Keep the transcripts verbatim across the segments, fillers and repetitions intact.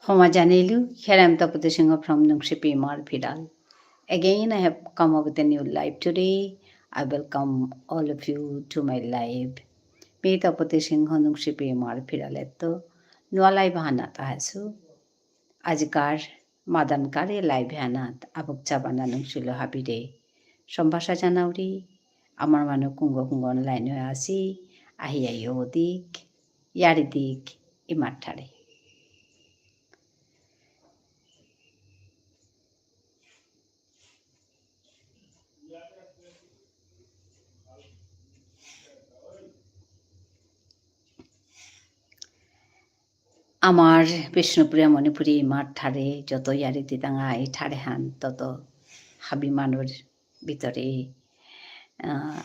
ক্ষমা জানিলু, here I am Tapati Singha from Nungshipi Imar Phiral. Again, I have come up with a new live today. I welcome all of you to my live. মি তপতি সিংহ নুংশিপি ইমার ফিরালেত্ত নুয়া live হানাত আহেসু। আজিকার মাদানকার এ live হানাত আবুক চাবানা নুংশিল হাবিরে সম্ভাষা জানাউরি। আমার মানু কুঙ্গ কুঙ্গ online এ আসি, আহি আহি ও দিক, ইয়ারি দিক, ইমার ঠারে। আমার বিষ্ণুপ্রিয়া মণিপুরী ইমার ঠারে যত ইয়ারি দিতাঙাই ঠারে হান তত হাবি মানুর ভিতরে, আহ,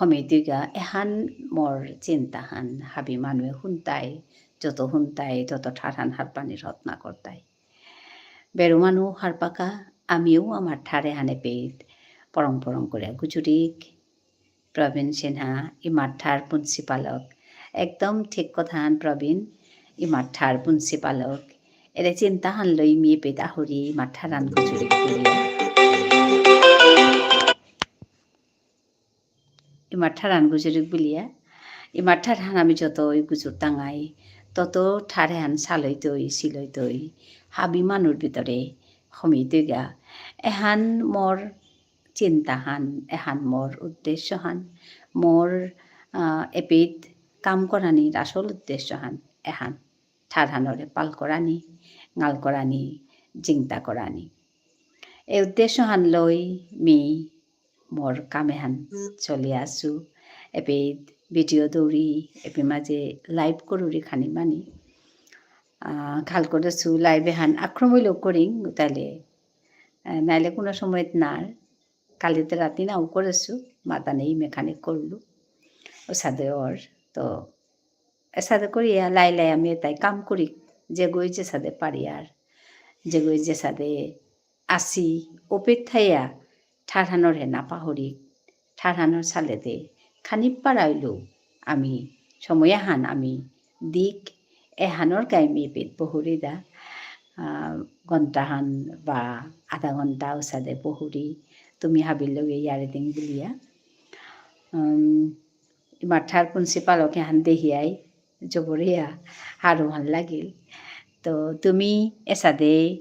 হমিদুইগা এহান মোর চিন্তাহান হাবি মানুয়ে হুনতাই, যত হুনতাই তত ঠারহান হারপানি রত্না করতাই। বেরু মানু হারপাকা, আমিও আমার ঠারে হানে পেইত পরং পরং করে গুজুরিক। প্রবীণ সিনহা, ইমার ঠার পুঞ্চিপালক। একদম ঠিক কথাহান প্রবীণ, ইমার ঠার পুঞ্চিপালক। এরে চিন্তাহান লই মি পেইত আহুরি ইমার ঠারহান গুজুরিক বুলিয়া। ইমার ঠারহান গুজুরিক বুলিয়া। ইমার ঠারহান আমি যতই গুজুরতাঙাই, তত ঠারহান সালইতই, সিলইতই, হাবি মানুর ভিতরে হমিতইগা। এহান মোর চিন্তাহান, এহান মোর উদ্দেশ্যহান, মোর, আহ, এপিত কাম করানির আসল উদ্দেশ্যহান, এহান। ঠারহানরে পাল করানি, ঙাল করানি, জিংতা করানি। এ উদ্দেশ্যহান লই মি মোর কামেহান চলি আসু। এপে video দৌরি, এপে মাঝে live করুরি খানি মানি। আহ, খাল করেসু live এহান আক্রমণ করিং, তাহলে, আহ, নাইলে কোনো সময়ত নার। কালিতে রাতি নাও করেসু, মাতানে ইমে খানি করলু। অসাদে অর, তো এসাদে করিয়া লাই লাই আমি এতাই কাম করি, যেগই যেসাদে পারি আর, যেগই যেসাদে আসি, ওপেত থাইয়া, ঠারহানর হে না পাহরি, ঠারহানর সালেদে, খানি পারাইলু আমি, সময়হান আমি দিক, এহানর গাই মি পেত বহুরি দা, আহ, ঘন্টাহান বা আধা ঘন্টা অসাদে বহুরি, তুমি হাবির লগে ইয়ারি দিং বুলিয়া। উম, ইমার ঠার পুঞ্চিপালক এহান দেহিয়াই, জবরিয়া, হারৌহান লাগিল। তো তুমি এসাদে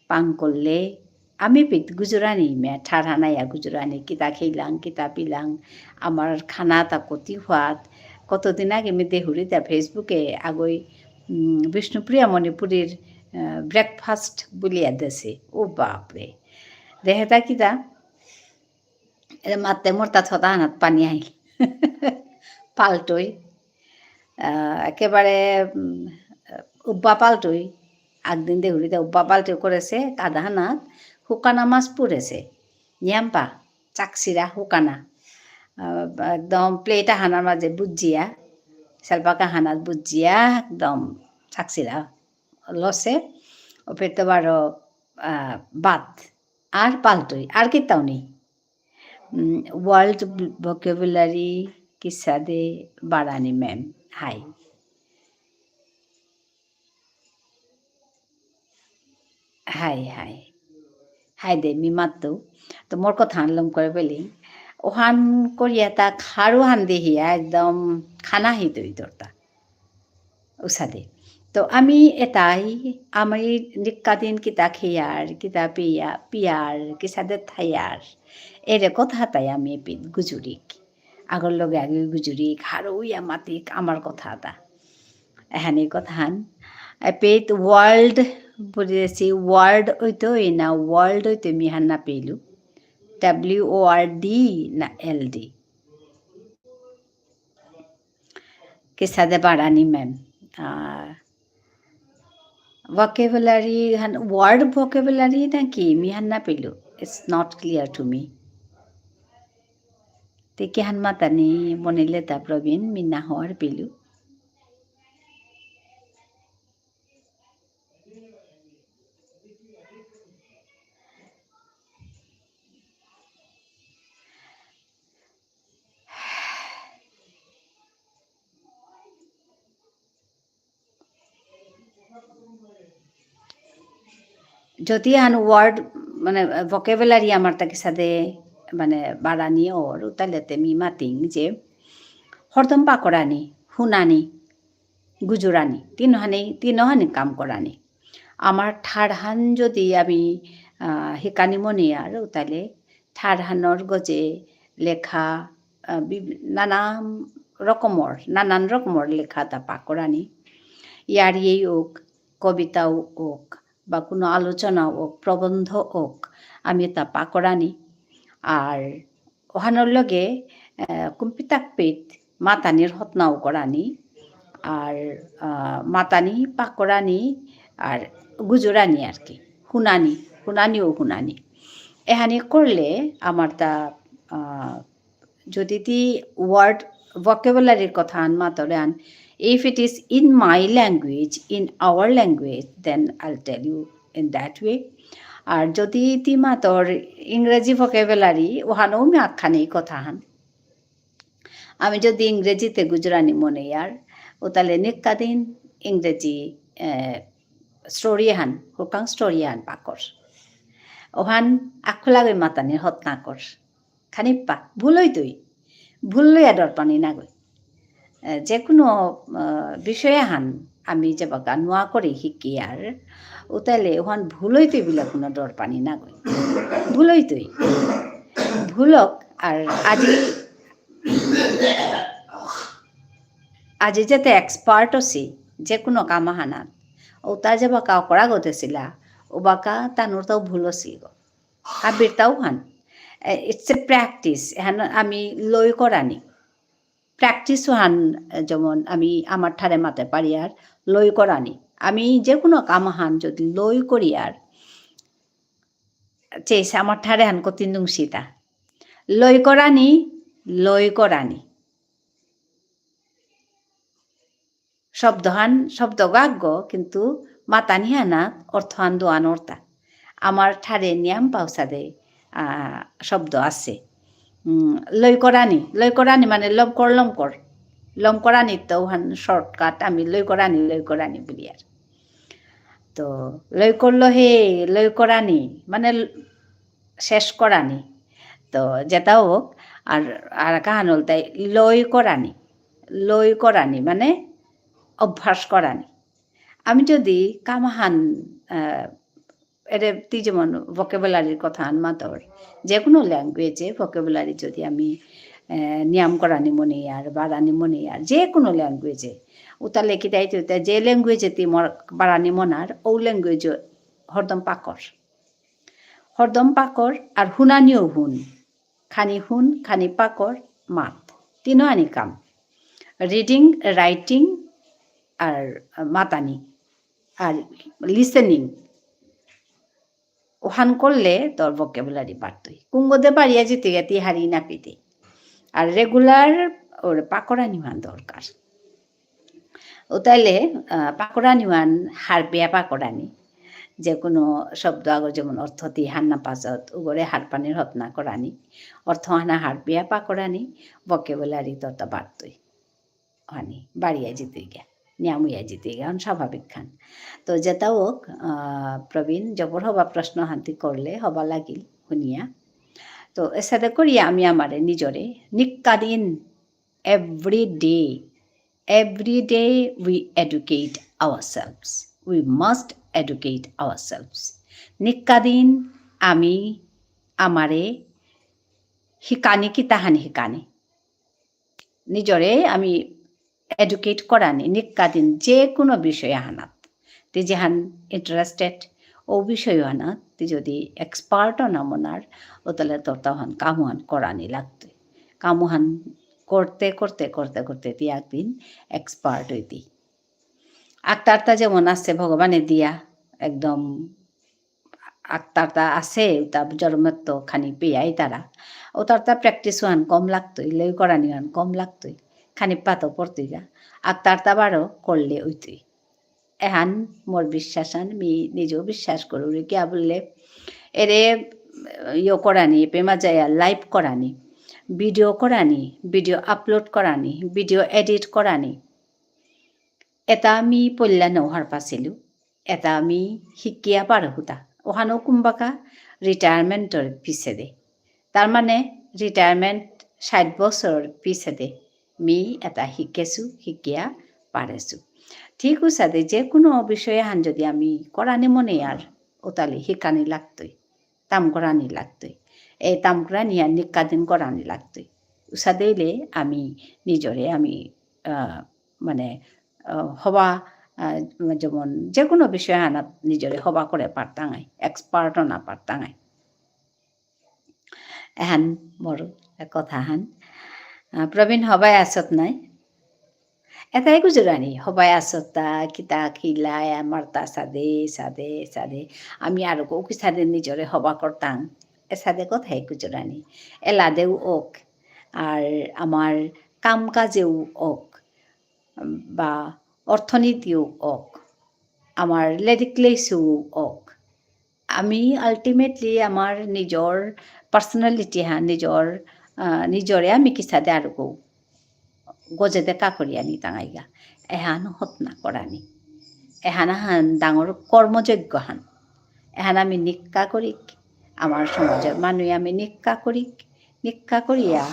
পাং করলে, আমি পিত গুজরানি, মে ঠারহানায়া গুজরানি, কিতা খেলাং, কিতা পিলাং, আমার খানা তা কতি হাত, কতদিন আগে মি দেহুরি তা Facebook এ আগই, উম, বিষ্ণুপ্রিয়া মণিপুরীর, আহ, breakfast বুলিয়া দেসে। ও বাপরে। দেহেতা কিতা? এরে মাতে মোর তা থতা হানাত পানি আইল। পাল্টই। আহ, একেবারে, উম, উব্বা পাল্টই। আগদিন দেহুরি দে উব্বা পাল্টই করেসে, কাদা হানাত হুকানা মাছ পুরেসে। নিয়াম্পা, চাকসিরা হুকানা। আহ, একদম plate আহানার মাঝে বুজিয়া, সেলপাকা হানাত বুজিয়া, একদম চাকসিরা লসে। ওপেত বারো, আহ, ভাত। আর পাল্টই, আর কিতাও নেই। উম, word vocabulary কিসাদে বাড়ানি ma'am? হাই। হাই, হাই। হাই দে, মি মাতু। তো মোর কথা আনলম করে বেলি। ওহান করিয়া তা খারু হান দেহিয়া একদম খানা হিতই দরতা। উসাদে। তো আমি এতাই, আমি নিকাদিন কিতা খেয়ার, কিতা পিয়া-, পিয়ার, কিসাদে থায়ার। এরে কথা তাই আমি এপিত গুজুরিক। আগর লগে আগে গুজুরিক, হারৌয়া মাতিক আমার কথা তা। এহানি কথাহান। এপিত word বুলেসি, word অইতই না world অইতই মি হান না পেলু। W O R D না L D? কিসাদে বাড়ানি ma'am? আহ, vocabulary হান, word vocabulary নাকি? মি হান না পেলু। It's not clear to me. তে কিহান মাতানি মনিলে তা প্রবীণ, মি না হওয়ার পেলু। যদি আন word, মানে, vocabulary আমার তাকে সাথে, মানে, বাড়ানি অর, উতালে তে মি মাতিং যে হরদম পাকরানি, হুনানি, গুজরানি, তিনহানি, তিনহানি কাম করানি। আমার ঠারহান যদি আমি, আহ, হিকানি মনে আর, উতালে ঠারহানর গজে লেখা, আহ, বি-, নানান রকমর, নানান রকমর লেখা তা পাকরানি। ইয়ারিয়েই হোক, কবিতাও হোক, বা কোনো আলোচনা হোক, প্রবন্ধ হোক, আমি তা পাকরানি। আর ওহানর লগে, আহ, কুম্পিতাকপিত মাতানির হতনাও করানি, আর, আহ, মাতানি, পাকরানি, আর গুজরানি আর কি, হুনানি, হুনানিও হুনানি। এহানি করলে আমার তা, আহ, যদি তি word vocabulary-র কথা আন মাতরে আন, if it is in my language, in our language, then I'll tell you in that way. আর যদি তি মাতর ইংরেজি vocabulary, ওহানও মি আখানি কথা হান। আমি যদি ইংরেজিতে গুজরানি মনে ইয়ার, ও তাহলে নিকাদিন ইংরেজি, এ, story হান, হুকাং story হান পাকর। ওহান আখুলাগে মাতানি হতনা কর। খানিপ্পা, ভুল হইতই। ভুল লইয়া ডর পানি নাগই। এ, যে কোনো, আহ, বিষয় আহান আমি যেবাকা নোয়া করে হিকি আর, উতাইলে ওহান ভুল হইতই বুলে কোনো ডর পানি নাগই। ভুল হইতই। ভুলক আর আজি, আজি যেতে expert অসি, যে কোনো কাম আহানাত, উতা যেবাকা অকরা গতেছিলা, উবাকা তানুর তাও ভুল অসি গো। হাবির তাও হান। এ, it's a practice। এহান আমি লই করানি। Practice হান, এ, যেমন আমি আমার ঠারে মাতে পারি আর লই করানি। আমি যে কোনো কাম হান যদি লই করি আর, চেয়েছে আমার ঠারে হান কতিন দুংসিতা। লই করানি, লই করানি। শব্দহান, শব্দ গাগ্য, কিন্তু মাতানি হানা অর্থহান দোয়ান অর্থা। আমার ঠারে নিয়াম পাউসাদে, আহ, শব্দ আছে। উম, লই করানি, লই করানি মানে লম কর, লম কর। লম করানি তো ওহান shortcut, আমি লই করানি, লই করানি বুলিয়ার। তো লই করলো হে, লই করানি, মানে ল-, শেষ করানি। তো যেটা হোক, আর, আর কাহান হলতাই লই করানি, লই করানি, মানে অভ্যাস করানি। আমি যদি কামাহান, আহ, এরে তি যেমন vocabulary-র কথা আন মাতর, যে কোনো language-এ vocabulary যদি আমি, আহ, নিয়াম করানি মনে আর বাড়ানি মনে আর যে কোনো language-এ, উতা লেখি দেয় তো উতা যে language-এ তি মর-, বাড়ানি মনার, ও language-এ হরদম পাকর। হরদম পাকর আর হুনানিও হুন। খানি হুন, খানি পাকর, মাত। তিনও আনি কাম। Reading, writing আর মাতানি। আর listening। ওহান করলে তোর vocabulary বাড়তই। কুঙ্গদে বাড়িয়া জিতে গেতি হারি না পিতে। আর regular ওর পাকরানি ওহান দরকার। ও তাইলে, আহ, পাকরানি ওহান হারপিয়া পাকরানি। যে কোনো শব্দ আগর যেমন অর্থ তি হান্না পাছত, উগরে হারপানির হতনা করানি। অর্থ হানা হারপিয়া পাকরানি, vocabulary ততা বাড়তই। হানি, বাড়িয়া জিতে গিয়া, নিয়ামুয়া জিতে গিয়া, অন স্বাভাবিক খান। তো যেটা হোক, আহ, প্রবীণ, জবর হবা প্রশ্ন হান্তি করলে, হবা লাগিল, হুনিয়া। তো এসাদে করিয়া আমি আমারে নিজরে, নিকাদিন, every day, every day we educate ourselves. We must educate ourselves. নিকাদিন আমি আমারে হিকানি কিতাহানি হিকানি। নিজরে আমি educate করানি, নিকাদিন যে কোনো বিষয় আহানাত। তি যেহান interested, ও বিষয় আহানাত, তি যদি expert না মনার, ও তাহলে তোর তখন কামহান করানি লাগতই। কামহান করতে, করতে, করতে, করতে, তি একদিন expert হইতি। আক্তারতা যেমন আছে ভগবানে দিয়া, একদম আক্তারতা আছে, উতা জন্মত খানি পেয়াই তারা। ও তারতা practice ওহান কম লাগতই, লই করানি ওহান কম লাগতই। খানি পাতো পড়তইগা। আক্তারতা বারো করলে ওইতই। এহান মোর বিশ্বাস আন, মি নিজেও বিশ্বাস করুরি। কিয়া বুললে, এরে, ইয়ো করানি, পেমা যায়া live করানি, video করানি, video upload করানি, video edit করানি। এটা আমি পল্লা নৌ হারপাসিলু। এটা আমি হিকিয়া পারহুতা। ওহানো কুম্বাকা retirement-র পিছেদে। তার মানে retirement ষাট বছর পিছেদে মি এতা হিকেসু, হিকিয়া পারেসু। ঠিক উসাদে যে কোনো বিষয় আহান যদি আমি করানি মনে আর ওতালে হিকানি লাগতই, তাম করানি লাগতই। এ তাম করানি আর নিকাদিন করানি লাগতই। উসাদে ইলে আমি নিজরে আমি, আহ, মানে, আহ, হবা, আহ, যেমন যে কোনো বিষয় আহানাত নিজরে হবা করে পারতাঙাই, expert না পারতাঙাই। এহান মোর কথা হান। আহ, প্রবীণ হবাই আসত নাই? এতাই গুজরানি, হবাই আসতা, কিতা কিলা, এ মারতা সাদে, সাদে, সাদে। আমি আরো কৌ কিসাদে নিজরে হবা করতাম। এসাদে কথাই গুজরানি। এলাদেও ওক, আর আমার কাম কাজেও ওক, বা অর্থনীতিও ওক, আমার লেডিক্লেসেও ওক, আমি ultimately আমার নিজর personality হান, নিজর, আহ, নিজরে আমি কিসাদে আরো কৌ গজেদে কা করিয়া নিতাঙাইগা। এহান হতনা করানি। এহান আহান ডাঙর কর্মযজ্ঞ হান। এহান আমি নিক্কা করিক, আমার সমাজর মানু আমি নিক্কা করিক, নিক্কা করিয়া,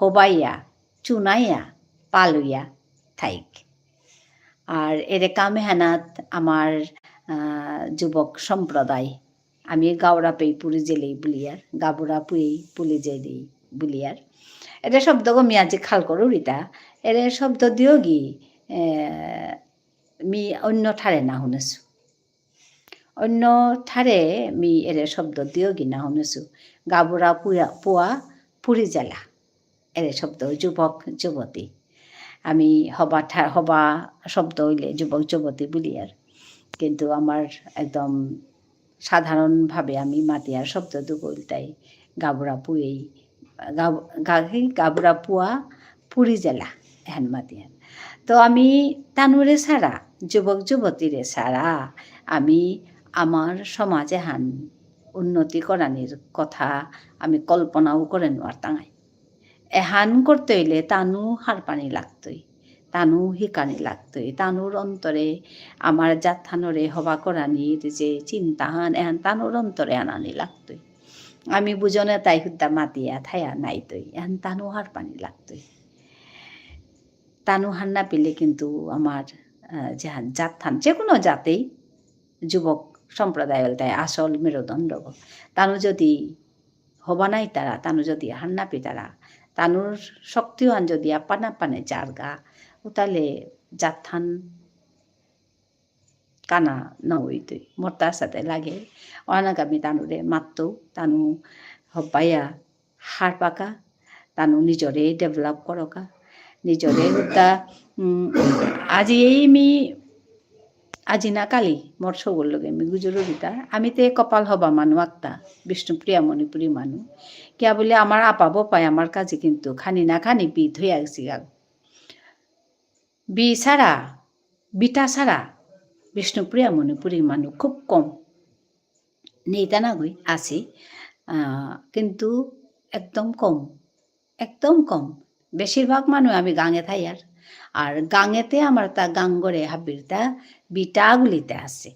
হবাইয়া, চুনাইয়া, পালুইয়া থাইক। আর এরে কাম এহানাত আমার, আহ, যুবক সম্প্রদায়, আমি গাওরা পেই পুরি জেলেই বুলিয়ার, গাবুরা পুয়েই পুলি জেলেই বুলিয়ার। এরে শব্দগ মি আজি খাল করুরিতা, এরে শব্দ দিয়োগি, এ, মি অন্য ঠারে না হুনেসু। অন্য ঠারে মি এরে শব্দ দিয়োগি না হুনেসু। গাবুরা পুয়া, পুয়া পুরি জেলা। এরে শব্দ যুবক যুবতী। আমি হবা ঠা-, হবা শব্দ হইলে যুবক যুবতী বুলিয়ার। কিন্তু আমার একদম সাধারণভাবে আমি মাতিয়ার শব্দ দুগ ইলতাই গাবুরা পুয়েই, গাব-, গা-, কি? গাবুরা পুয়া পুরি জেলা, এহান মাতিয়ার। তো আমি তানুরে সারা, যুবক যুবতীরে সারা, আমি আমার সমাজ এহান উন্নতি করানির কথা আমি কল্পনাও করে নোয়ারতাঙাই। এহান করতে হইলে তানু হারপানি লাগতই, তানু হিকানি লাগতই, তানুর অন্তরে আমার জাতহানরে হবা করানির যে চিন্তাহান, এহান তানুর অন্তরে আনানি লাগতই। আমি বুঝনে তাই হুদ্দা মাতিয়া থায়া নাইতই, এহান তানু হারপানি লাগতই। তানু হার না পেলে কিন্তু আমার, আহ, যে জাতহান, যে কোনো জাতেই যুবক সম্প্রদায় বলতে আসল মেরুদণ্ডগ। তানু যদি হবা নাই তারা, তানু যদি হার না পিতারা, তানুর শক্তিহান যদি আপান আপানে যারগা, উতালে জাতহান কানা না হইতই। মোর তা সাথে লাগে, অনাগামী তানুরে মাত্তু, তানু হবাইয়া হারপাকা, তানু নিজরে develop করকা, নিজরে হুদ্দা, উম, আজি এই মি, আজি না কালি, মোর সবর লগে মি গুজরুরিতা, আমি তে কপাল হবা মানু আক্তা, বিষ্ণুপ্রিয়া মণিপুরী মানু। কিয়া বুলে আমার আপা বপাই আমার কাছে কিন্তু খানি না খানি বি থইয়া গেছি গা। বি ছাড়া, বিটা ছাড়া, বিষ্ণুপ্রিয়া মণিপুরী মানু খুব কম। নেই তা না গই, আছে। আহ, কিন্তু একদম কম, একদম কম। বেশিরভাগ মানু আমি গাঙে থাইয়ার। আর গাঙেতে আমার তা গাঙরে হাবির তা বিটাগুলিতে আছে।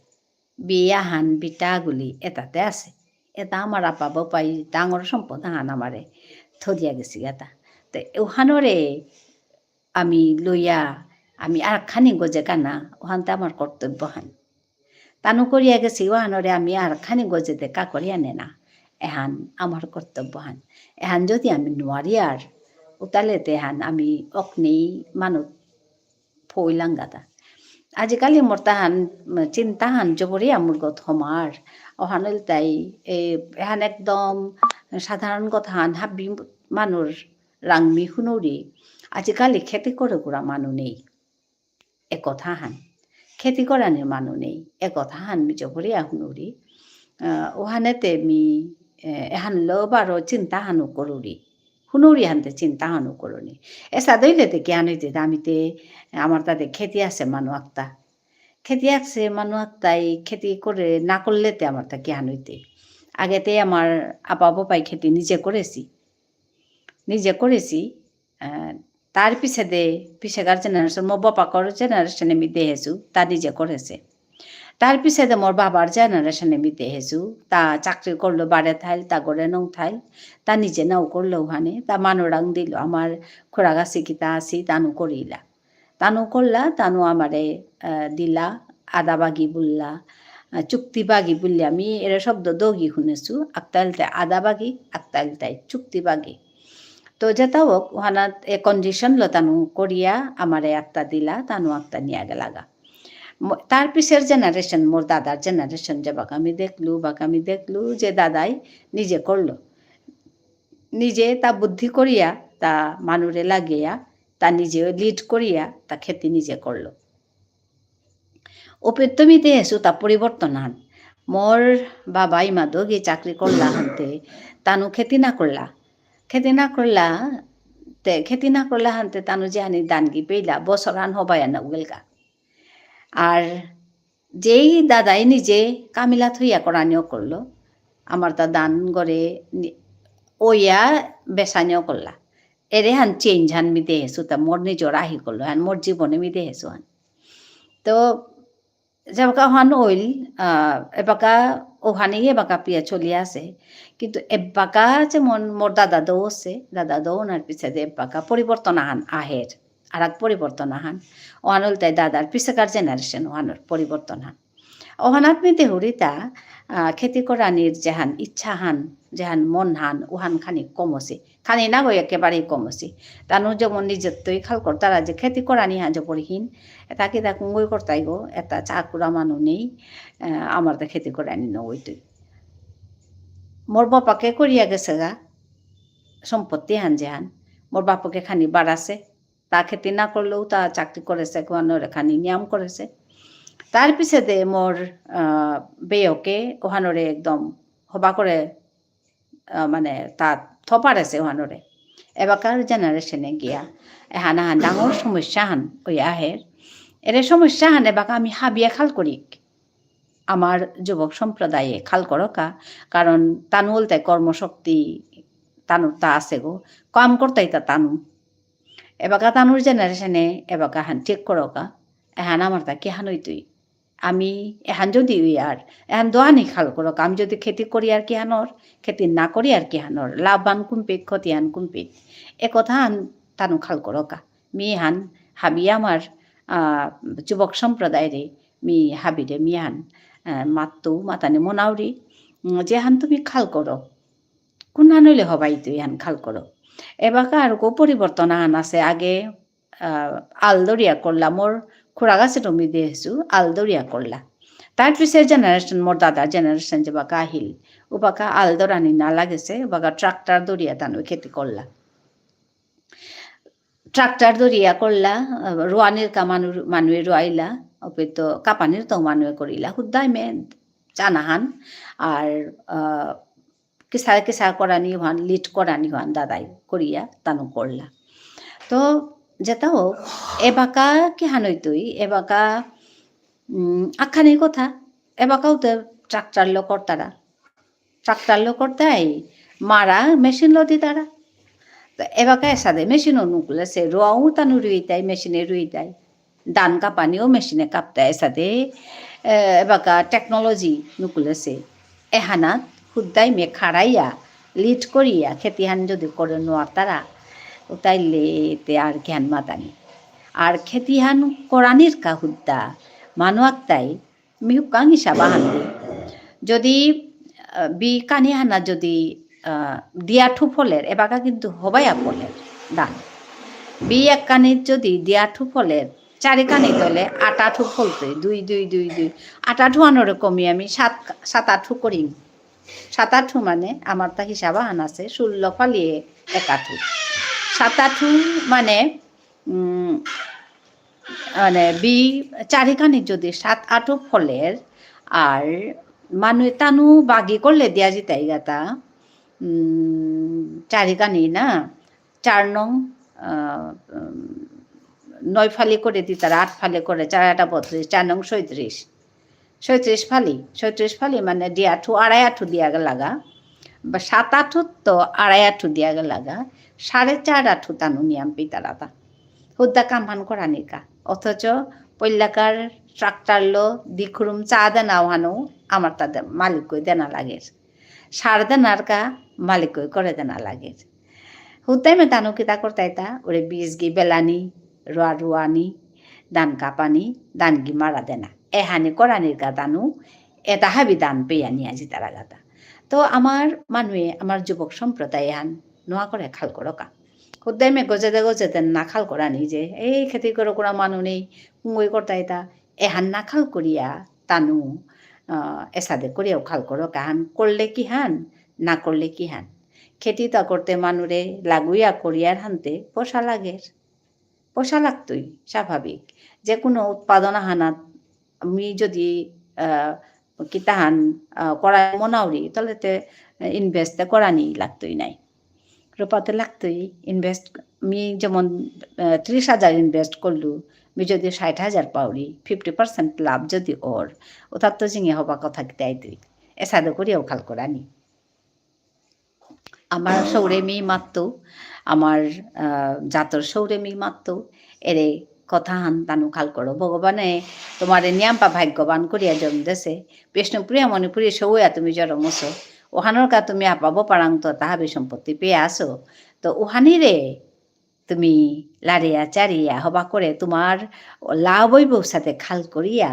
বিয়াহান বিটাগুলি এতাতে আছে। এতা আমার আপা বপাই ডাঙর সম্পদ আহান আমারে থদিয়া গেছি গাতা। তে ওহানরে আমি লইয়া, আমি আর খানি গজে কানা, ওহানতে আমার কর্তব্যহান। তানু করিয়া গেছি ওহানরে আমি আর খানি গজে দে কা করিয়া নেনা। এহান আমার কর্তব্যহান। এহান যদি আমি নোয়ারি আর, উতালে তে হান আমি অকনেই মানু ফইলাঙ্গাতা। আজিকালি মোর তাহান, উম, চিন্তাহান জবরিয়া মুরগত হমার। ওহান ইলতাই, এ, এহান একদম সাধারণ কথাহান হাবি মানুর রাংমি হুনুরি। আজিকালি খেতি করে কুরা মানু নেই। এ কথাহান। খেতি করানির মানু নেই। এ কথাহান মি জবরিয়া হুনুরি। আহ, ওহানেতে মি, এ, এহান লো বারো চিন্তাহানু করুরি। হুনুরি হানতে চিন্তাহানু করুনি। এসা দইলে তে কিহান হইতে দামিতে আমার তাতে খেতি আছে মানু আক্তা। খেতি আছে মানু আক্তাই খেতি করে না করলে তে আমার তা কিহান হইতে। আগেতে আমার আপা বপাই খেতি নিজে করেছি। নিজে করেছি। আহ, তার পিছেদে, পিছেকার generation, মো বাপাকর generation এ মি দেহেছু, তা নিজে করেছে। তার পিছেদে মোর বাবার generation এ মি দেহেসু, তা চাকরি করলো, বারে থাইল, তা ঘরে নং থাইল, তা নিজে নাও করলো ওখানে, তা মানুরাং দিল, আমার খুড়াগাছি কিতা আসি, তানু করিলা। তানু করলা, তানু আমারে, আহ, দিলা, আদাবাগি বুললা, আহ, চুক্তিবাগি বুললে আমি এরে শব্দ দগি শুনেসু, আকতাইলতে আদাবাগি, আকতাইলতে চুক্তিবাগি। তো যেটা হোক, ওহানাত এ condition লো তানু করিয়া আমারে একটা দিলা, তানু একটা নিয়া গেলাগা। ম-, তার পিছের generation, মোর দাদার generation, যে বাকা আমি দেখলু, বাকা আমি দেখলু যে দাদাই নিজে করলো। নিজে তা বুদ্ধি করিয়া, তা মানুরে লাগিয়া, তা নিজে lead করিয়া, তা খেতি নিজে করলো। ওপেত্ত মি দেহেসু তা পরিবর্তন আহান। মোর বাবা ইমা দগি চাকরি করলা হানতে, তানু খেতি না করলা। খেতি না করলা, তে খেতি না করলা হানতে তানু যেহানি দানগি পেইলা, বছর আন হবায়া না উগেলগা। আর যেই দাদাই নিজে কামিলা থইয়া করানিও করলো, আমার তা দান করে নি-, ওইয়া বেসানিও করলা। এরে হান change হান মি দেহেসু তা মোর নিজর আহি করলো, হান মোর জীবনে মি দেহেসু হান। তো যেবাকা হান ওইল, আহ, এবাকা ওহানে এবাকা পিয়া চলি আছে। কিন্তু এবাকা যেমন মোর দাদা দৌ আছে, দাদা দৌ ওনার পিছে যে এবাকা পরিবর্তন আহান আহের, আর এক পরিবর্তন আহান। ওহান হল তাই দাদার পিছেকার generation ওহানোর পরিবর্তন হান। ওহানাত মি দেহুরিতা, আহ, খেতি করানির যেহান ইচ্ছা হান, যেহান মন হান, ওহান খানি কমসে। খানি না গই একেবারেই কমসি। তানু যেমন নিজেত্তই খাল করতারা যে খেতি করানি হান জবরহীন, এটা কিতা কুঙ্গই করতাই গো, এটা চাকুরা মানু নেই, আহ, আমার তো খেতি করানি নগইতই। মোর বাপাকে করিয়া গেছে গা, সম্পত্তি হান যে হান, মোর বাপকে খানি বাড়াছে, তা খেতি না করলেও তা চাকরি করেছে, ওহানোরে খানি নিয়াম করেছে। তার পিছে দে মোর, আহ, বেয়কে ওহানোরে একদম হবা করে আহ, মানে, তা থপারেছে ওহানোরে। এবাকার generation এ গিয়া, এহান আহান ডাঙর সমস্যা হান ওই আহের। এরে সমস্যা হান এবাকা আমি হাবিয়া খাল করিক। আমার যুবক সম্প্রদায়ে খাল করকা, কারণ তানু হলতে কর্মশক্তি তানুর তা আছে গো, কাম করতাই তা তানু। এবাকা তানুর generation এ এবাকা হান ঠিক করকা, এহান আমার তা কি হান হইতই? আমি এহান যদি ইয়ার, এহান দোয়ানি খাল করক, আমি যদি খেতি করি আর কি হানর, খেতি না করি আর কি হানর, লাভবান কুম্পিত, ক্ষতিহান কুম্পিত। এ কথা হান তানু খাল করকা। মি হান হাবি আমার, আহ, যুবক সম্প্রদায়রে, মি হাবিরে মি হান, আহ, মাতু, মাতানি মনাউরি, উম, যে হান তুমি খাল করো, কোনহান হইলে হবাই তুই হান খাল করো। এবাকা আর কো পরিবর্তন আহান আছে, আগে আহ, আলদরিয়া করলা, মোর খুড়াগাছি রমি দেহেসু, আলদরিয়া করলা। তার পিছে generation, মোর দাদার generation যে বাকা আহিল, ও বাকা আলদরানি না লাগেছে, ও বাকা tractor দরিয়া তানু খেতি করলা। Tractor দরিয়া করলা, আহ, রোয়ানির কা মানু-, মানুয়ে রোয়াইলা, ওপে তো কাপানির তো মানুয়ে করিলা, হুদ্দাই মে চানাহান, আর, আহ, কিসা কিসা করানি হান, lead করানি হান দাদাই করিয়া তানু করলা। তো যেটা হোক, এবাকা কি হানইতই, এবাকা, উম, আখানি কথা, এবাকাও তো tractor লো করতারা। Tractor লো করতাই, মারা machine লো দিতারা। তো এবাকা এসাদে machine ও নুকুলেছে, রোয়াও তানু রুইতাই, machine এ রুইতাই। ধান কাপানিও machine এ কাপতাই এসাদে, এ, এবাকা technology নুকুলেছে। এহানাত হুদ্দাই মে খাড়াইয়া, lead করিয়া, খেতিহান যদি করে নোয়ারতারা, উতাইলে তে আর কিহান মাতানি। আর খেতিহান করানির কা হুদ্দা, মানু আকতাই, মিহুকাং হিসাব আহান দি। যদি, আহ, বি কানি হানা যদি, আহ, দিয়াঠু ফলের, এবাকা কিন্তু হবাইয়া ফলের ধান। বি এক কানি যদি দিয়াঠু ফলের, চারি কানি তলে আটাঠু ফলতই, দুই, দুই, দুই, দুই। আটাঠু আনরে কমি আমি সাত, সাত আঠু করিম। সাত আঠু মানে আমার তা হিসাব আহান আছে, ষোলো ফালিয়ে এক আঠু। সাত আঠু মানে উম, মানে, বি চারিখানি যদি সাত আঠু ফলের, আর মানু তানু বাগি করলে দিয়া জিতাই গাতা, উম, চারিখানি না, চার নং, আহ, উম, নয় ফালি করে দিতারা, আট ফালি করে, চার আটা বত্রিশ, চার নং ছয়ত্রিশ। ছয়ত্রিশ ফালি, ছয়ত্রিশ ফালি মানে দিয়া আঠু, আড়াই আঠু দিয়া গেলাগা। বা সাত আঠু তো আড়াই আঠু দিয়া গেলাগা। সাড়ে চার আঠু তানু নিয়াম পিতারাতা। হুদ্দা কামহান করানিকা। অথচ পল্লাকার ট্রাক্টর লো দিখুরুম চা দেনা ওহানো আমার তাদের মালিকই দেনা লাগের। সার দেনার কা মালিকই করে দেনা লাগের। হুতাইমে তানু কিতা করতাইতা, ওরে বীজ গি বেলানি, রোয়া রুয়ানি, ধান কাপানি, ধান গি মারা দেনা। এহানি করানির কা তানু, এতা হাবি ধান পেয়া নিয়া জিতারা গাতা। তো আমার মানুয়ে, আমার যুবক সম্প্রদায় এহান নোয়া করে খাল করকা। হুদ্দাইমে গজেদে গজেদে না খাল করানি যে, এই খেতি করে করা মানু নেই, কুঙ্গই করতাইতা, এহান না খাল করিয়া, তানু, আহ, এসাদে করিয়াও খাল করকা, হান করলে কি হান, না করলে কি হান। খেতি তা করতে মানুরে লাগুইয়া করিয়ার হানতে পয়সা লাগের। পয়সা লাগতই, স্বাভাবিক। যে কোনো উৎপাদন আহানাত আমি যদি, আহ, কিতাহান, আহ, করাই মনাউরি, তাহলে তে invest তে করানি লাগতই নাই। রূপাতে লাগতই invest, আমি যেমন, আহ, ত্রিশ হাজার invest করলু, আমি যদি ষাট হাজার পাউরি, fifty percent লাভ যদি ওর, ও তার তো জিঙে হবা কথা কিতাই তুই। এসাদে করিয়াও খাল করানি। আমার সৌরে মি মাততো, আমার, আহ, জাতর সৌরে মি মাততো, এরে কথা হান তানু খাল করো। ভগবানে তোমারে নিয়াম্পা ভাগ্যবান করিয়া জন্ম দেসে। বিষ্ণুপ্রিয়া মণিপুরী সৌয়া তুমি জরমসো। ওহানর কা তুমি আপাবো পারাং তো তাহাবি সম্পত্তি পেয়ে আসো। তো ওহানিরে তুমি লারিয়া চারিয়া হবা করে তোমার লাভ হইব সাথে খাল করিয়া,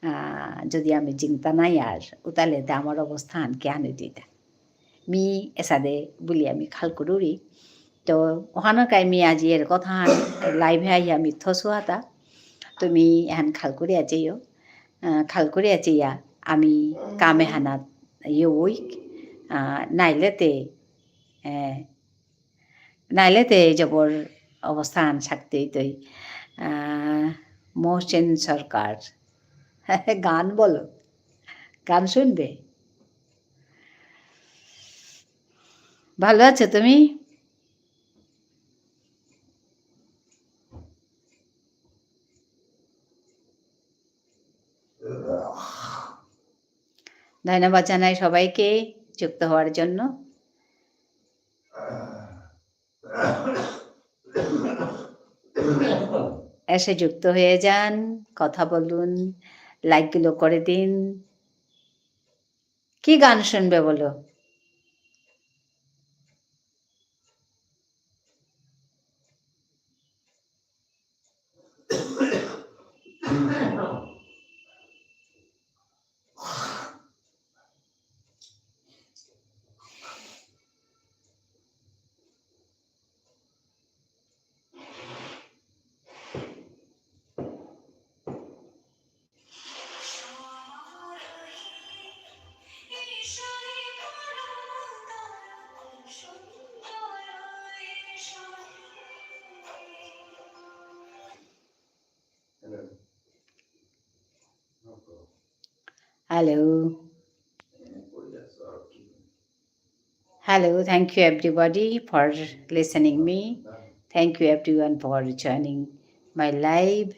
আহ, যদি আমি জিংতা নাই আর উতালে তে আমার অবস্থান কে আনি দিতা। মি এসাদে বুলি আমি খাল করুরি। তো ওহানো কাই মি আজি এর কথা হান live এ আইয়া মি থসুয়াতা। তুমি এহান খাল করিয়া চেয়েও, আহ, খাল করিয়া চেয়া আমি কামে হানাত ইয়ে ওইক, আহ, নাইলে তে, আহ, নাইলে তে জবর অবস্থান শাক্তি তৈ। আহ, মহসিন সরকার। গান বলো, গান শুনবে? ভালো আছো তুমি? ধন্যবাদ জানাই সবাইকে যুক্ত হওয়ার জন্য। এসে যুক্ত হয়ে যান, কথা বলুন, like গুলো করে দিন। কি গান শুনবে বলো? Hello. Hello, thank you everybody for listening me. Thank you everyone for joining my live.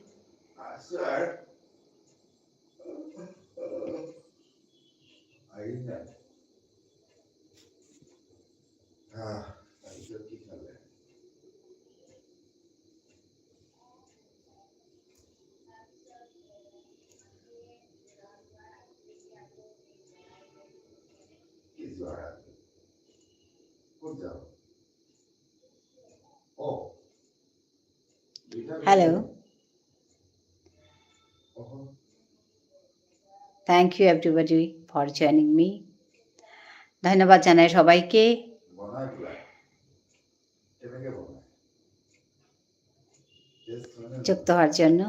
Hello. Thank you everybody for joining me. ধন্যবাদ জানাই সবাইকে যুক্ত হওয়ার জন্য।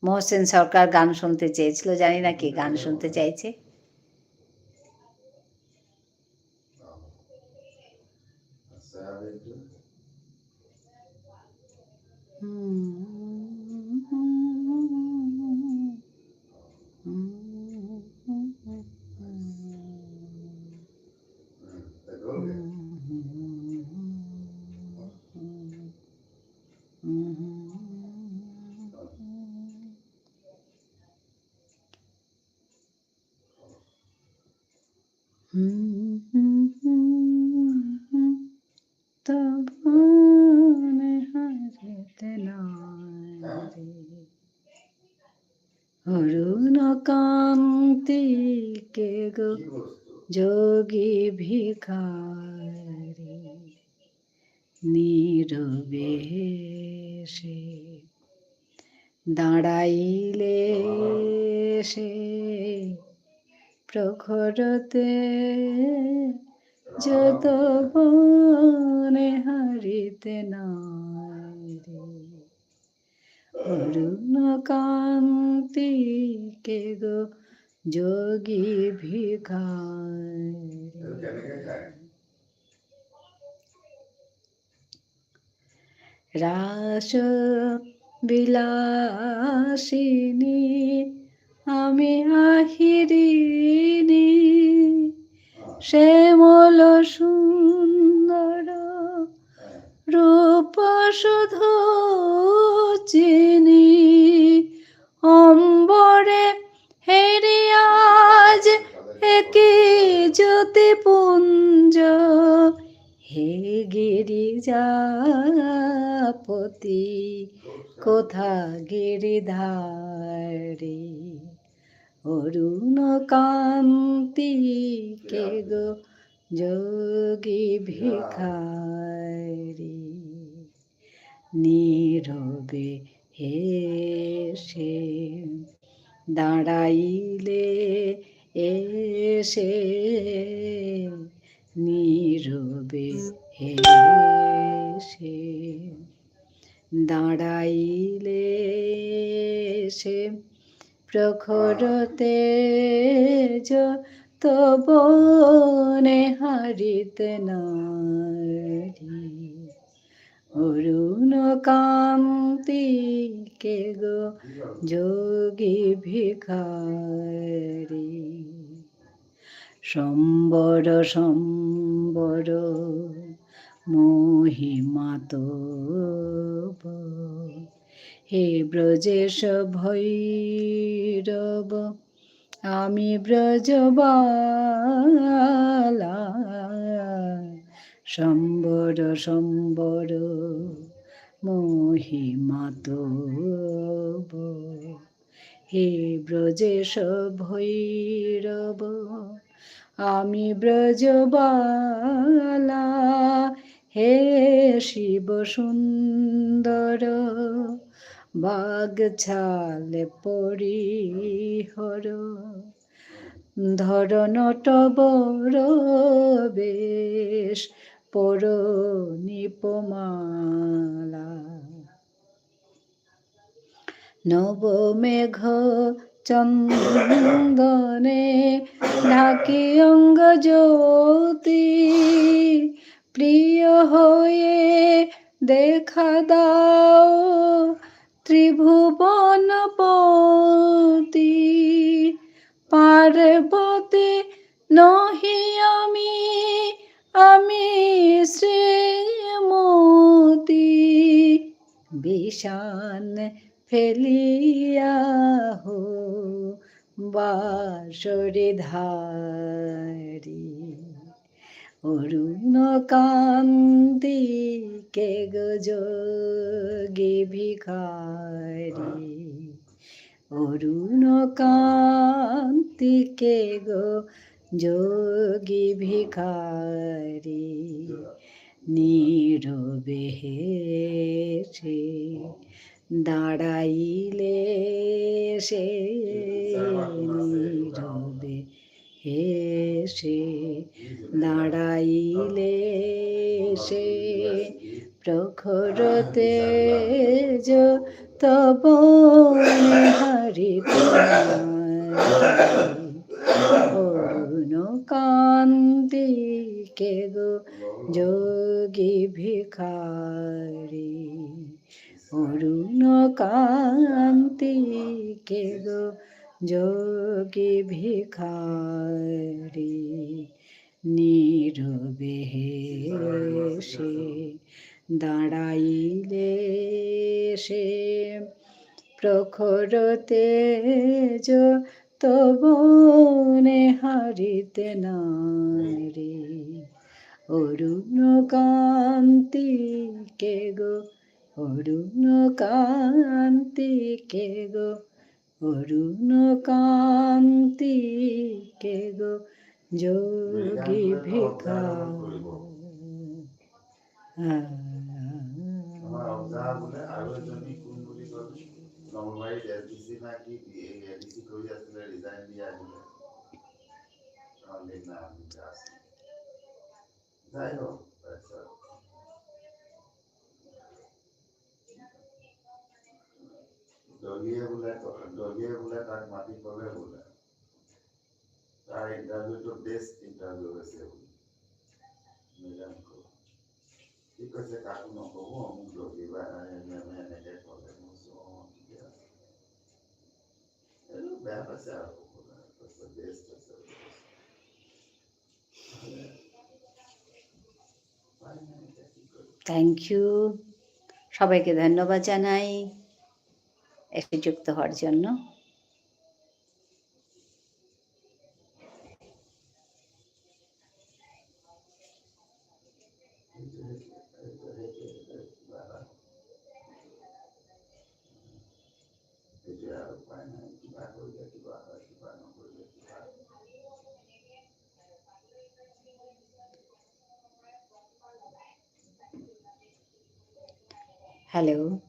মহসিন সরকার গান শুনতে চেয়েছিল, জানি না কি গান শুনতে চাইছে। তব মনে হারিতে নারী। কান্তি কে গো যোগী ভিখারি, নীরবে সে দাঁড়াইলে সে প্রখরতে যত বনে হারিতে নারি। অরুণ কান্তি কে গো যোগী ভিখারি। রাস বিলাসিনী আমি আহিরিণী, শ্যামল সুন্দর রূপ শুধু চিনি। অম্বরে হেরি আজ একই জ্যোতিপুঞ্জ, হে গিরিজাপতি কোথা গিরিধারী। অরুণ কান্তি কে গো যোগী ভিখারি। নীরবে হেসে দাঁড়াইলে এসে, নীরবে হেসে দাঁড়াইলে এসে, প্রখর তেজ তব নেহারিতে নারি। অরুণ কান্তি কে গো যোগী ভিখারি। সম্বর সম্বর মহিমা তব, হে ব্রজেশ ভৈরব আমি ব্রজবালা। সম্বর সম্বর মহিমা তব, হে ব্রজেশ ভৈরব আমি ব্রজবালা। হে শিব সুন্দর বাগছাল পরিহর, ধরণ তবর বেশ পর নিপমালা। নব মেঘ চন্দনে ঢাকি অঙ্গ জ্যোতি, প্রিয় হয়ে দেখা দাও ত্রিভুবনপতি। পার্বতী নহি আমি, আমি শ্রীমতী। বিষাণ ফেলিয়া হো বাঁশরি ধারি। অরুণ কান্তি কে গো যোগী ভিখারি। অরুণ কান্তি কে গো যোগী ভিখারি। নীরবে হেসে দাঁড়াইলে সে, নীরবে হেসে দাঁড়াইলে সে, প্রখর তেজ তব নেহারিতে নারি। অরুণ কান্তি কে গো যোগী ভিখারি। অরুণ কান্তি কে গো যোগী ভিখারি। নীরবে হেসে দাঁড়াইলে সে, প্রখর তেজ তব নেহারিতে নারি। অরুণ কান্তি কে গো, অরুণ কান্তি কে গো, অরুণ কান্তি কে গো যোগী ভিক্ষা। আমার অজা বুলে, আৰু এজনী কোন বুলি কবি? নলবাৰীত এছ ডি চি না কি, এই এ ডি চি কৰি আছিলে, ৰিজাইন দিয়া বুলে। যাই হোক, আচ্ছা। দলিয়ে বোলে, দলিয়ে বোলে তাক মাতি ক'লে বোলে, তাৰ ইণ্টাৰভিউটো বেষ্ট ইণ্টাৰভিউ হৈছে বোলে। মেডামকো। কি কৈছে, কাকো নক'ব, মোক দলিয়ে বা, এ, মেমে এনেকে ক'লে। মই কৈছোঁ, "অ, ঠিকে আছে।" এইটো বেয়া পাইছে আৰু, কৈছে, "বেষ্ট হৈছে।" Thank you। সবাইকে ধন্যবাদ জানাই এসে যুক্ত হওয়ার জন্য। Hello।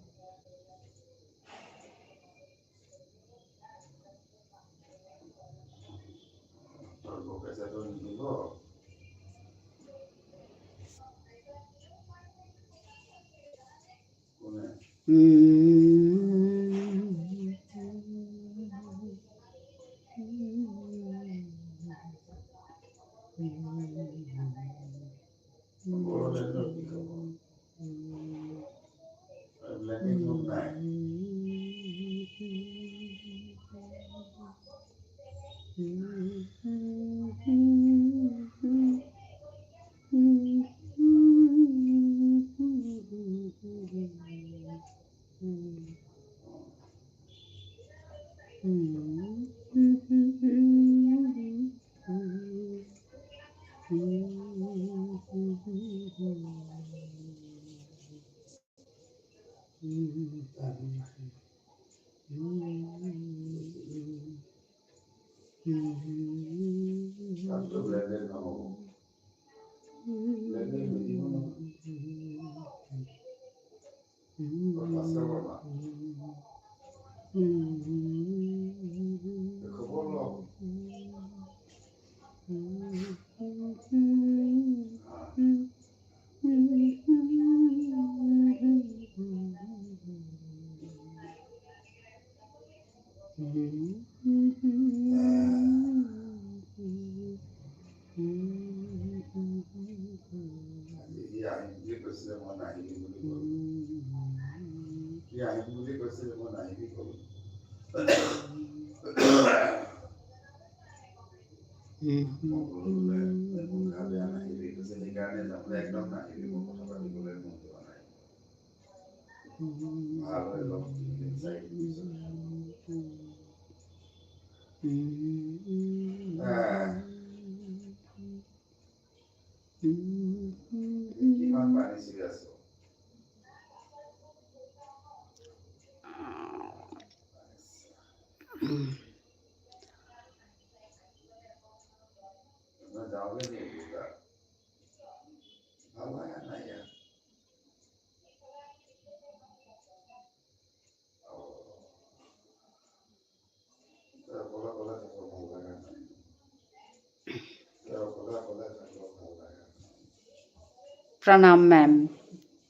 प्रणाम मैम।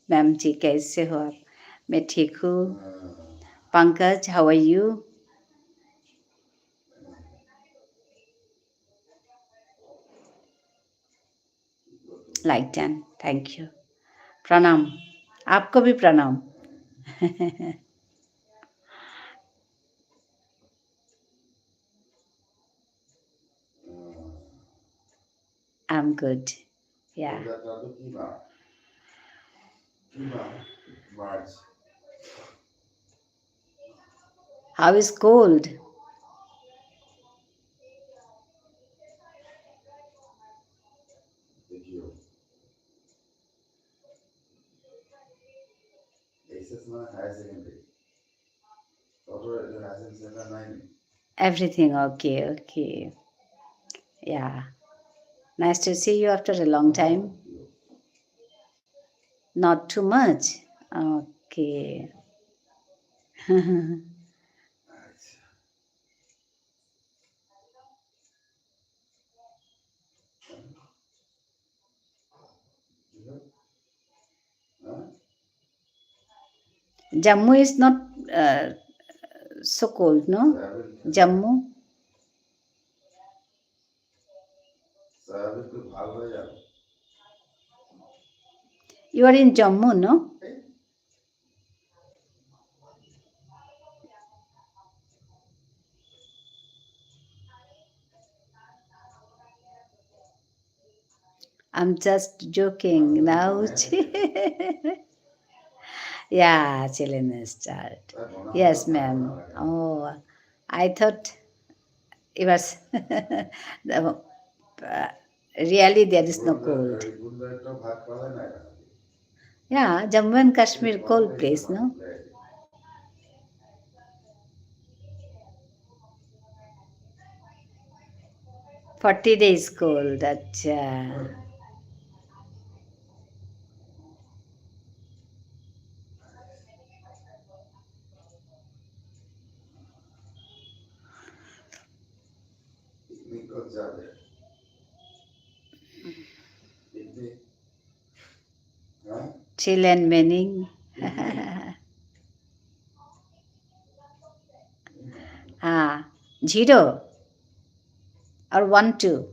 मैम जी, कैसे हो आप? मैं ठीक हूँ। Pankaj, how are you? Like done। Thank you। प्रणाम। आपको भी प्रणाम। I'm good। Yeah। How is cold? H S মানে higher secondary. Everything okay, okay. Yeah. Nice to see you after a long time. Not too much. Okay. Jammu is not, uh, so cold, no? Jammu. You are in Jammu, no? I'm just joking now. Yeah, chilling is start. Yes, ma'am. Oh, I thought it was, the, uh, really there is no cold. Yeah, Jammu and Kashmir cold place, no? Forty days cold, আচ্ছা। Chill and meaning. Ah, zero or one, two.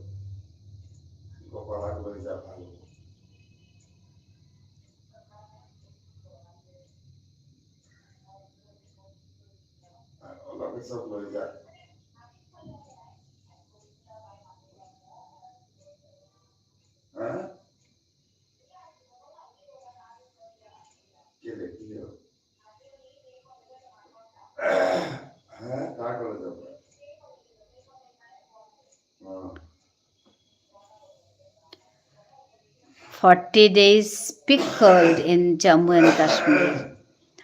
Forty days peak cold in Jammu and Kashmir.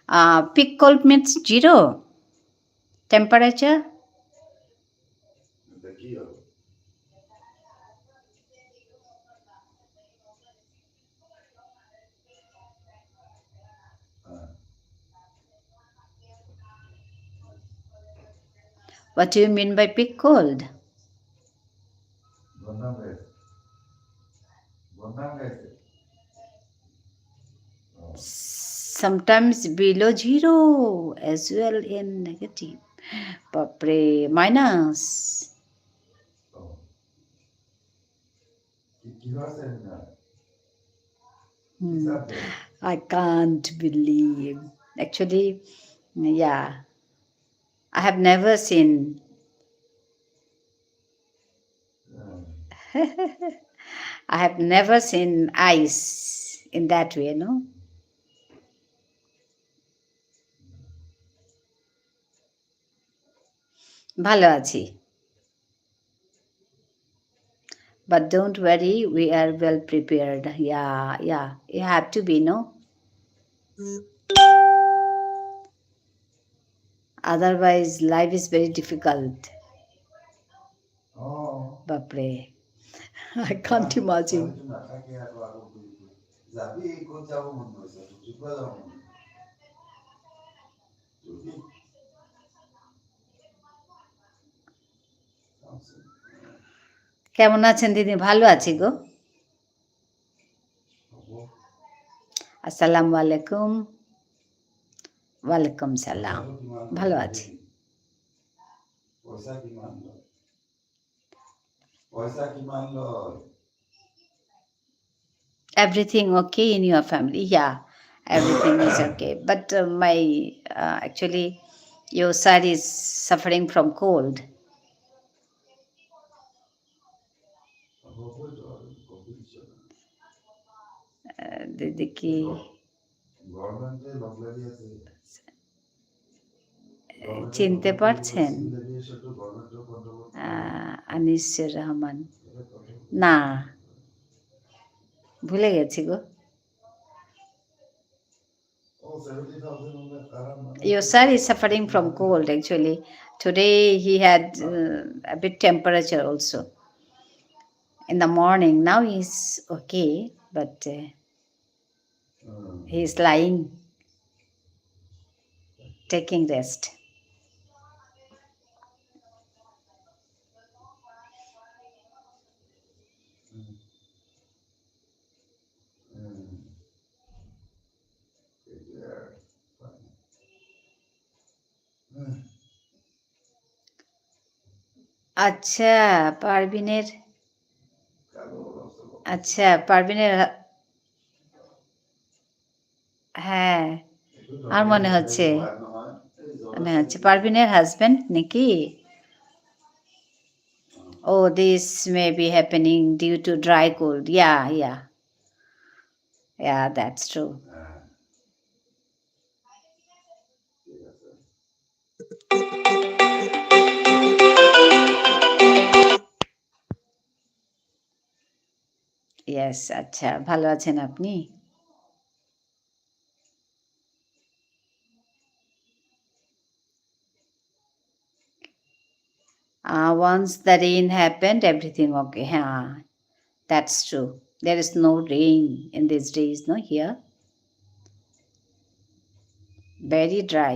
Uh, peak cold means zero temperature. What do you mean by peak cold? Sometimes below zero as well in negative. বাপরে, minus. Hmm. I can't believe. Actually, yeah. I have never seen, I have never seen ice in that way, no? ভালো আছি। But don't worry, we are well prepared. Yeah, yeah. You have to be, no? Otherwise, life is very difficult. বাপরে। I can't imagine. কেমন আছেন দিদি? ভালো আছি গো। আসসালামু আলাইকুম। ওয়ালাইকুম সালাম। ভালো আছি। Everything okay in your family? Yeah, everything is okay. But, uh, my, uh, actually, your sir is suffering from cold. Uh, দিদি কি চিনতে পারছেন? আহ, আনিসুর রহমান। না, ভুলে গেছি গো। Your sir is suffering from cold, actually. Today he had, uh, a bit temperature also. In the morning, now he's okay, but, uh, he's lying, taking rest. আচ্ছা, পারভিনের, আচ্ছা, পারভিনের হা-, হ্যাঁ, আর মনে হচ্ছে, মনে হচ্ছে পারভিনের husband নাকি? Oh, this may be happening due to dry cold. Yeah, yeah. Yeah, that's true. Yes, আচ্ছা, ভালো আছেন আপনি? Uh, once the rain happened, everything okay. হ্যাঁ, that's true. There is no rain in these days, no, here. Very dry.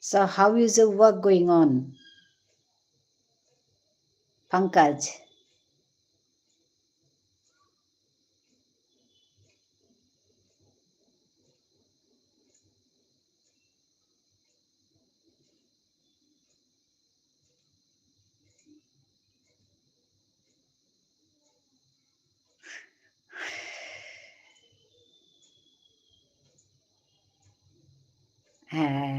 So how is the work going on, Pankaj? হ্যাঁ।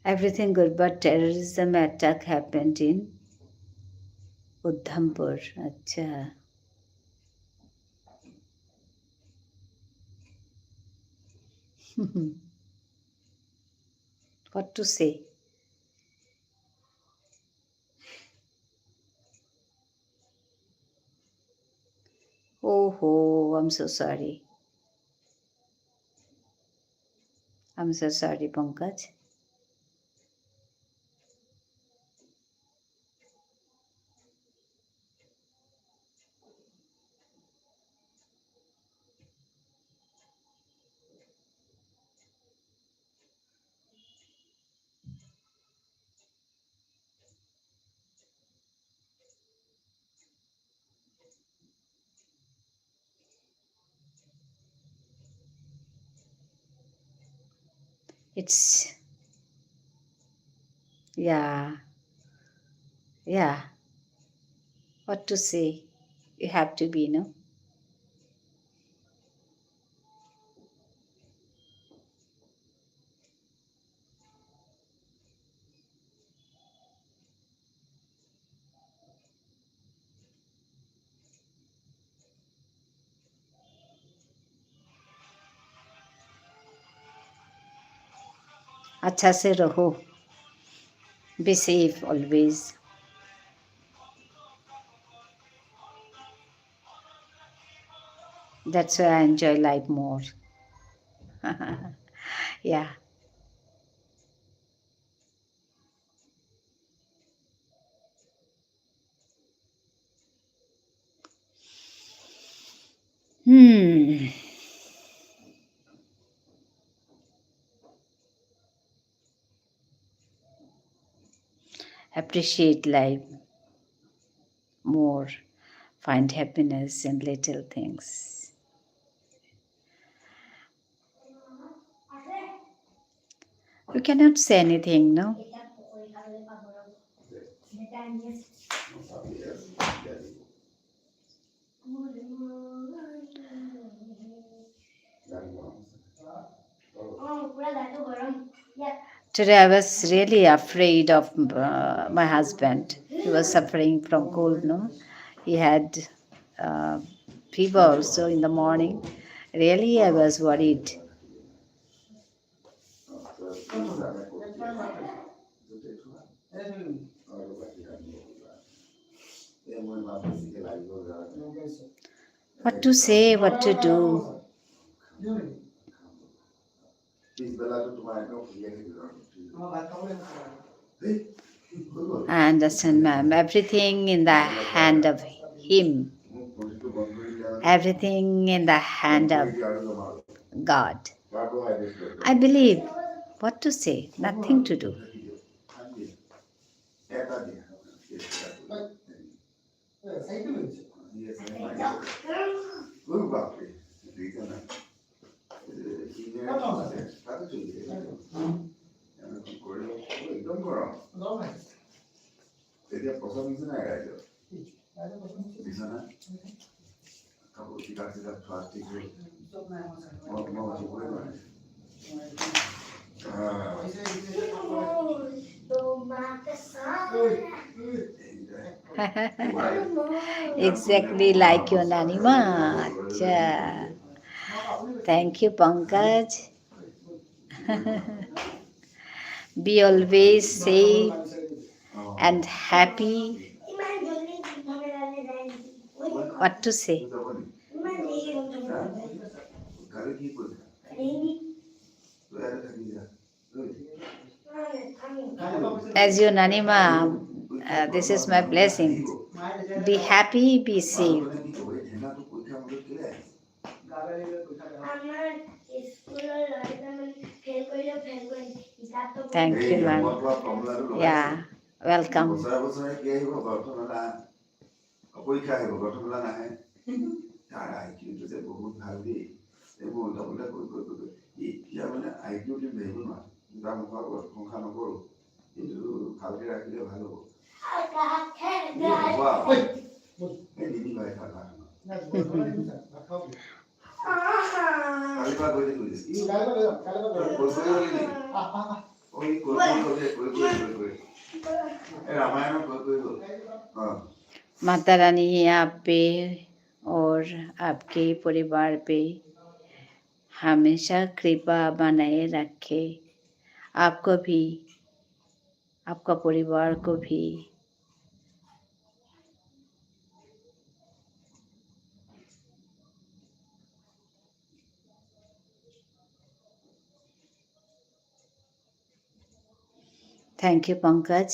Everything good, but terrorism attack happened in Udhampur. আচ্ছা। What to say? Oh ho, I'm so sorry. I'm so sorry, Pankaj. It's, yeah, yeah. What to say? You have to be, no? अच्छा से रहो। Be safe always. That's why I enjoy life more. Yeah. Hmm. appreciate life more, find happiness in little things. You cannot say anything, no? Today I was really afraid of, uh, my husband. He was suffering from cold, no? He had, uh, fever also in the morning. Really, I was worried. What to say, what to do? I understand, ma'am. Everything in the hand of Him. Everything in the hand of God. I believe. What to say? Nothing to do. Exactly like your nanima. Acha. Thank you, Pankaj. Be always safe and happy. What to say? As your nanima, uh, this is my blessing. Be happy, be safe. Thank you, ma'am. Yeah, welcome. পৰীক্ষা আহিব, গঠনমূলক নাহে। তাৰ আই কিউটো যে বহুত ভাল দেই। এই মই উল্টা পুল্টা কৈ, কৈ, কৈ, কৈ। এতিয়া মানে আই কিউটো ধৰিব নোৱাৰে। দুটা মুখৰ আগত সংখ্যা নকৰোঁ। কিন্তু ভালকে ৰাখিলে ভাল হ'ব। এই নিদিবা এটা ভাত। কালি পৰা গৈ থাকিব দে। ই কৈ কৈ গ'লি নি? ঐ, কৈ কৈ গ'লি, কৈ কৈ, কৈ কৈ। এই ৰামায়ণৰ কৈ কৈ গ'ল। অ। माता रानी आप पे और आपके परिवार पे हमेशा कृपा बनाए रखे। आपको भी, आपका परिवार को भी। Thank you, Pankaj.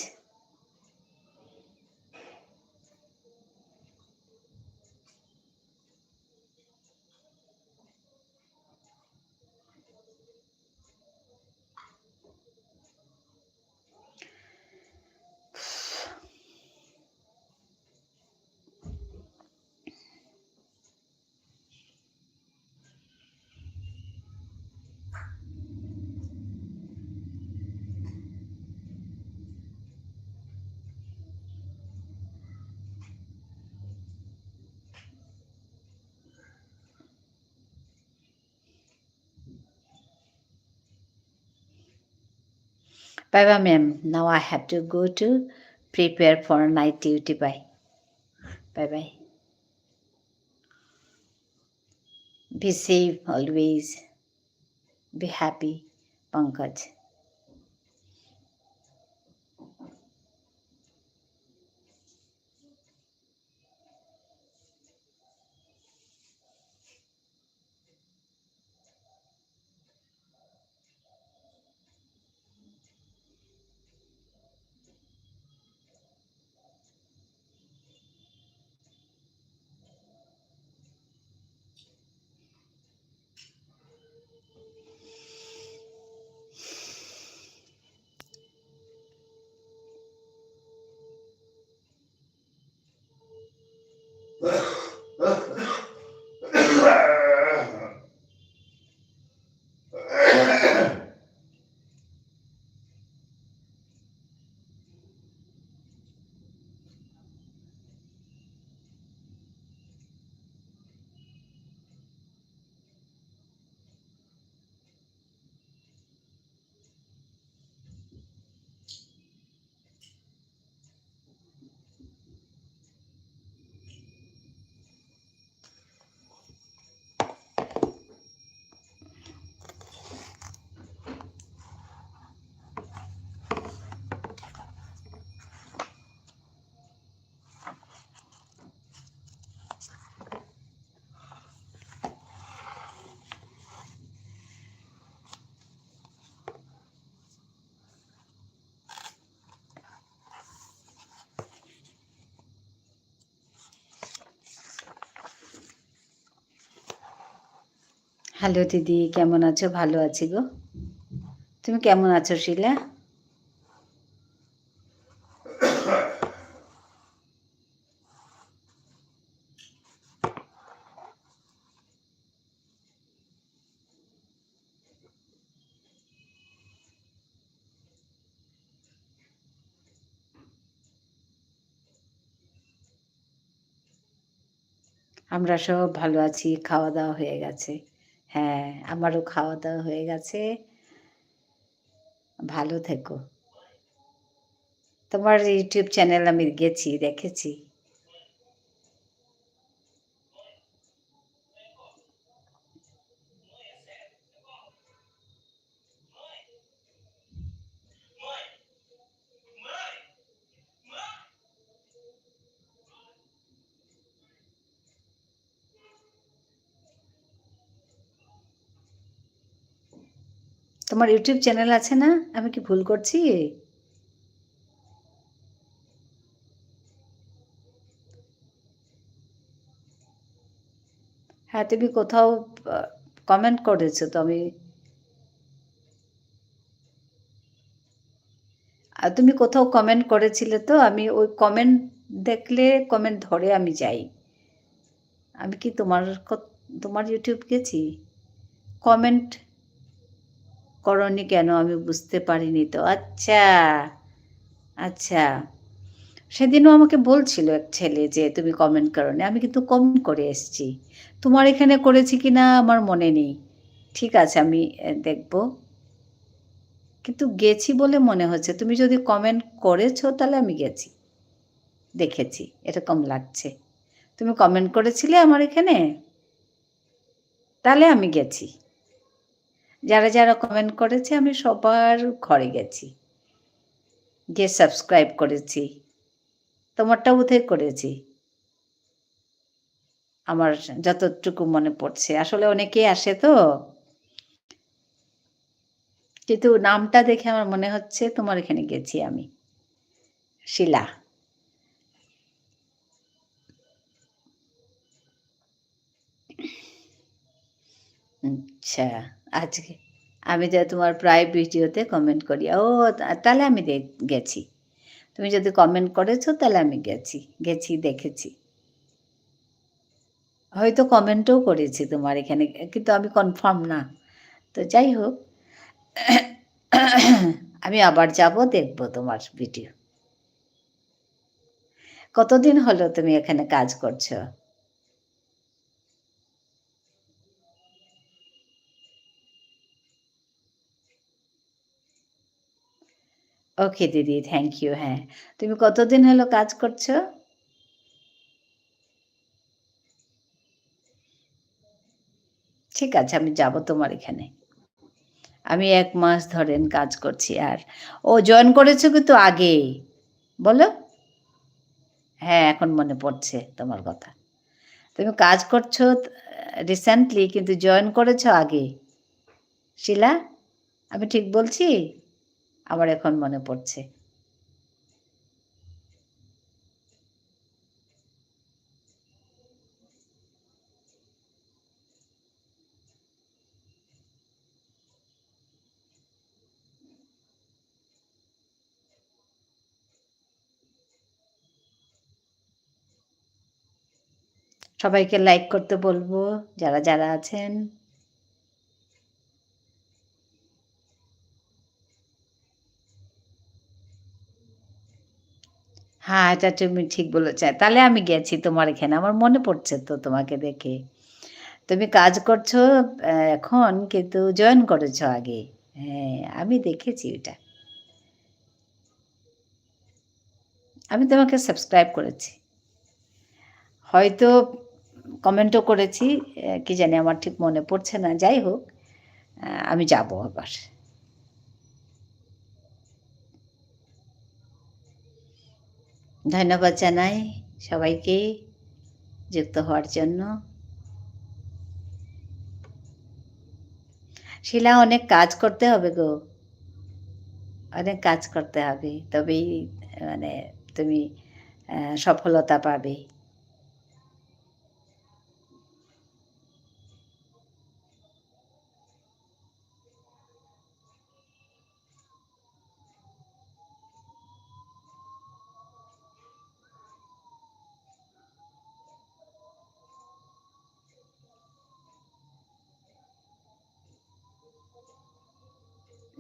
Bye bye, ma'am. Now I have to go to prepare for night duty. Bye. Bye bye. Be safe always. Be happy, Pankaj. Hello দিদি, কেমন আছো? ভালো আছি গো। তুমি কেমন আছো শিলা? আমরা সব ভালো আছি, খাওয়া দাওয়া হয়ে গেছে। হ্যাঁ, আমারও খাওয়া দাওয়া হয়ে গেছে। ভালো থেকো। তোমার YouTube চ্যানেল আমি গেছি, দেখেছি। তোমার YouTube চ্যানেল আছে না? আমি কি ভুল করছি? হ্যাঁ, তুমি কোথাও, আহ, কমেন্ট করেছো তো আমি আর তুমি কোথাও কমেন্ট করেছিলে তো, আমি ওই কমেন্ট দেখলে, কমেন্ট ধরে আমি যাই। আমি কি তোমার ক-, তোমার YouTube গেছি? কমেন্ট করনি কেন? আমি বুঝতে পারিনি তো। আচ্ছা, আচ্ছা। সেদিনও আমাকে বলছিল এক ছেলে যে, "তুমি কমেন্ট করনি।" আমি কিন্তু কমেন্ট করে এসেছি। তোমার এখানে করেছি কিনা আমার মনে নেই। ঠিক আছে, আমি, এ, দেখব। কিন্তু গেছি বলে মনে হচ্ছে। তুমি যদি কমেন্ট করেছো, তাহলে আমি গেছি। দেখেছি, এরকম লাগছে। তুমি কমেন্ট করেছিলে আমার এখানে? তাহলে আমি গেছি। যারা যারা কমেন্ট করেছে, আমি সবার ঘরে গেছি। গিয়ে সাবস্ক্রাইব করেছি। তোমারটা বোধহয় করেছি। আমার যতটুকু মনে পড়ছে। আসলে অনেকেই আসে তো। কিন্তু নামটা দেখে আমার মনে হচ্ছে তোমার এখানে গেছি আমি। শিলা। আচ্ছা, আজকে আমি যে তোমার প্রায় ভিডিওতে কমেন্ট করি। ও, তা-, তাহলে আমি দে-, গেছি। তুমি যদি কমেন্ট করেছো, তাহলে আমি গেছি, গেছি, দেখেছি। হয়তো কমেন্টও করেছি তোমার এখানে, কিন্তু আমি কনফার্ম না। তো যাই হোক, আমি আবার যাব, দেখব তোমার ভিডিও। কতদিন হলো তুমি এখানে কাজ করছো? ওকে দিদি, থ্যাংক ইউ। হ্যাঁ, তুমি কতদিন হলো কাজ করছো? ঠিক আছে, আমি যাব তোমার এখানে। আমি এক মাস ধরেন কাজ করছি। আর ও জয়েন করেছো কিন্তু আগে, বলো? হ্যাঁ, এখন মনে পড়ছে তোমার কথা। তুমি কাজ করছো, আহ, রিসেন্টলি, কিন্তু জয়েন করেছো আগে। শিলা, আমি ঠিক বলছি? আমার এখন মনে পড়ছে। সবাইকে লাইক করতে বলবো, যারা যারা আছেন। হ্যাঁ, এটা তুমি ঠিক বলেছো। তাহলে আমি গেছি তোমার এখানে, আমার মনে পড়ছে তো তোমাকে দেখে। তুমি কাজ করছো, আহ, এখন, কিন্তু জয়েন করেছো আগে। হ্যাঁ, আমি দেখেছি ওটা। আমি তোমাকে সাবস্ক্রাইব করেছি। হয়তো কমেন্টও করেছি, আহ, কি জানি, আমার ঠিক মনে পড়ছে না। যাই হোক, আহ, আমি যাব আবার। ধন্যবাদ জানাই সবাইকে যুক্ত হওয়ার জন্য। শিলা, অনেক কাজ করতে হবে গো, অনেক কাজ করতে হবে, তবেই, মানে, তুমি, আহ, সফলতা পাবে।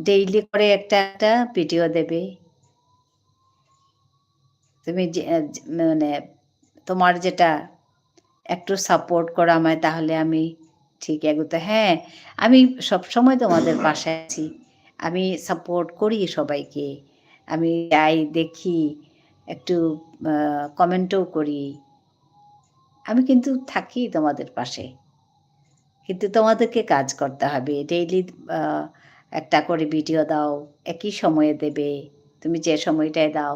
ডেইলি করে একটা একটা ভিডিও দেবে। তুমি যে, আহ, মানে, তোমার যেটা একটু সাপোর্ট করো আমায়, তাহলে আমি ঠিক এগোতে, হ্যাঁ, আমি সবসময় তোমাদের পাশে আছি। আমি সাপোর্ট করি সবাইকে। আমি যাই, দেখি, একটু, আহ, কমেন্টও করি। আমি কিন্তু থাকি তোমাদের পাশে। কিন্তু তোমাদেরকে কাজ করতে হবে। ডেইলি, আহ, একটা করে ভিডিও দাও, একই সময়ে দেবে। তুমি যে সময়টায় দাও,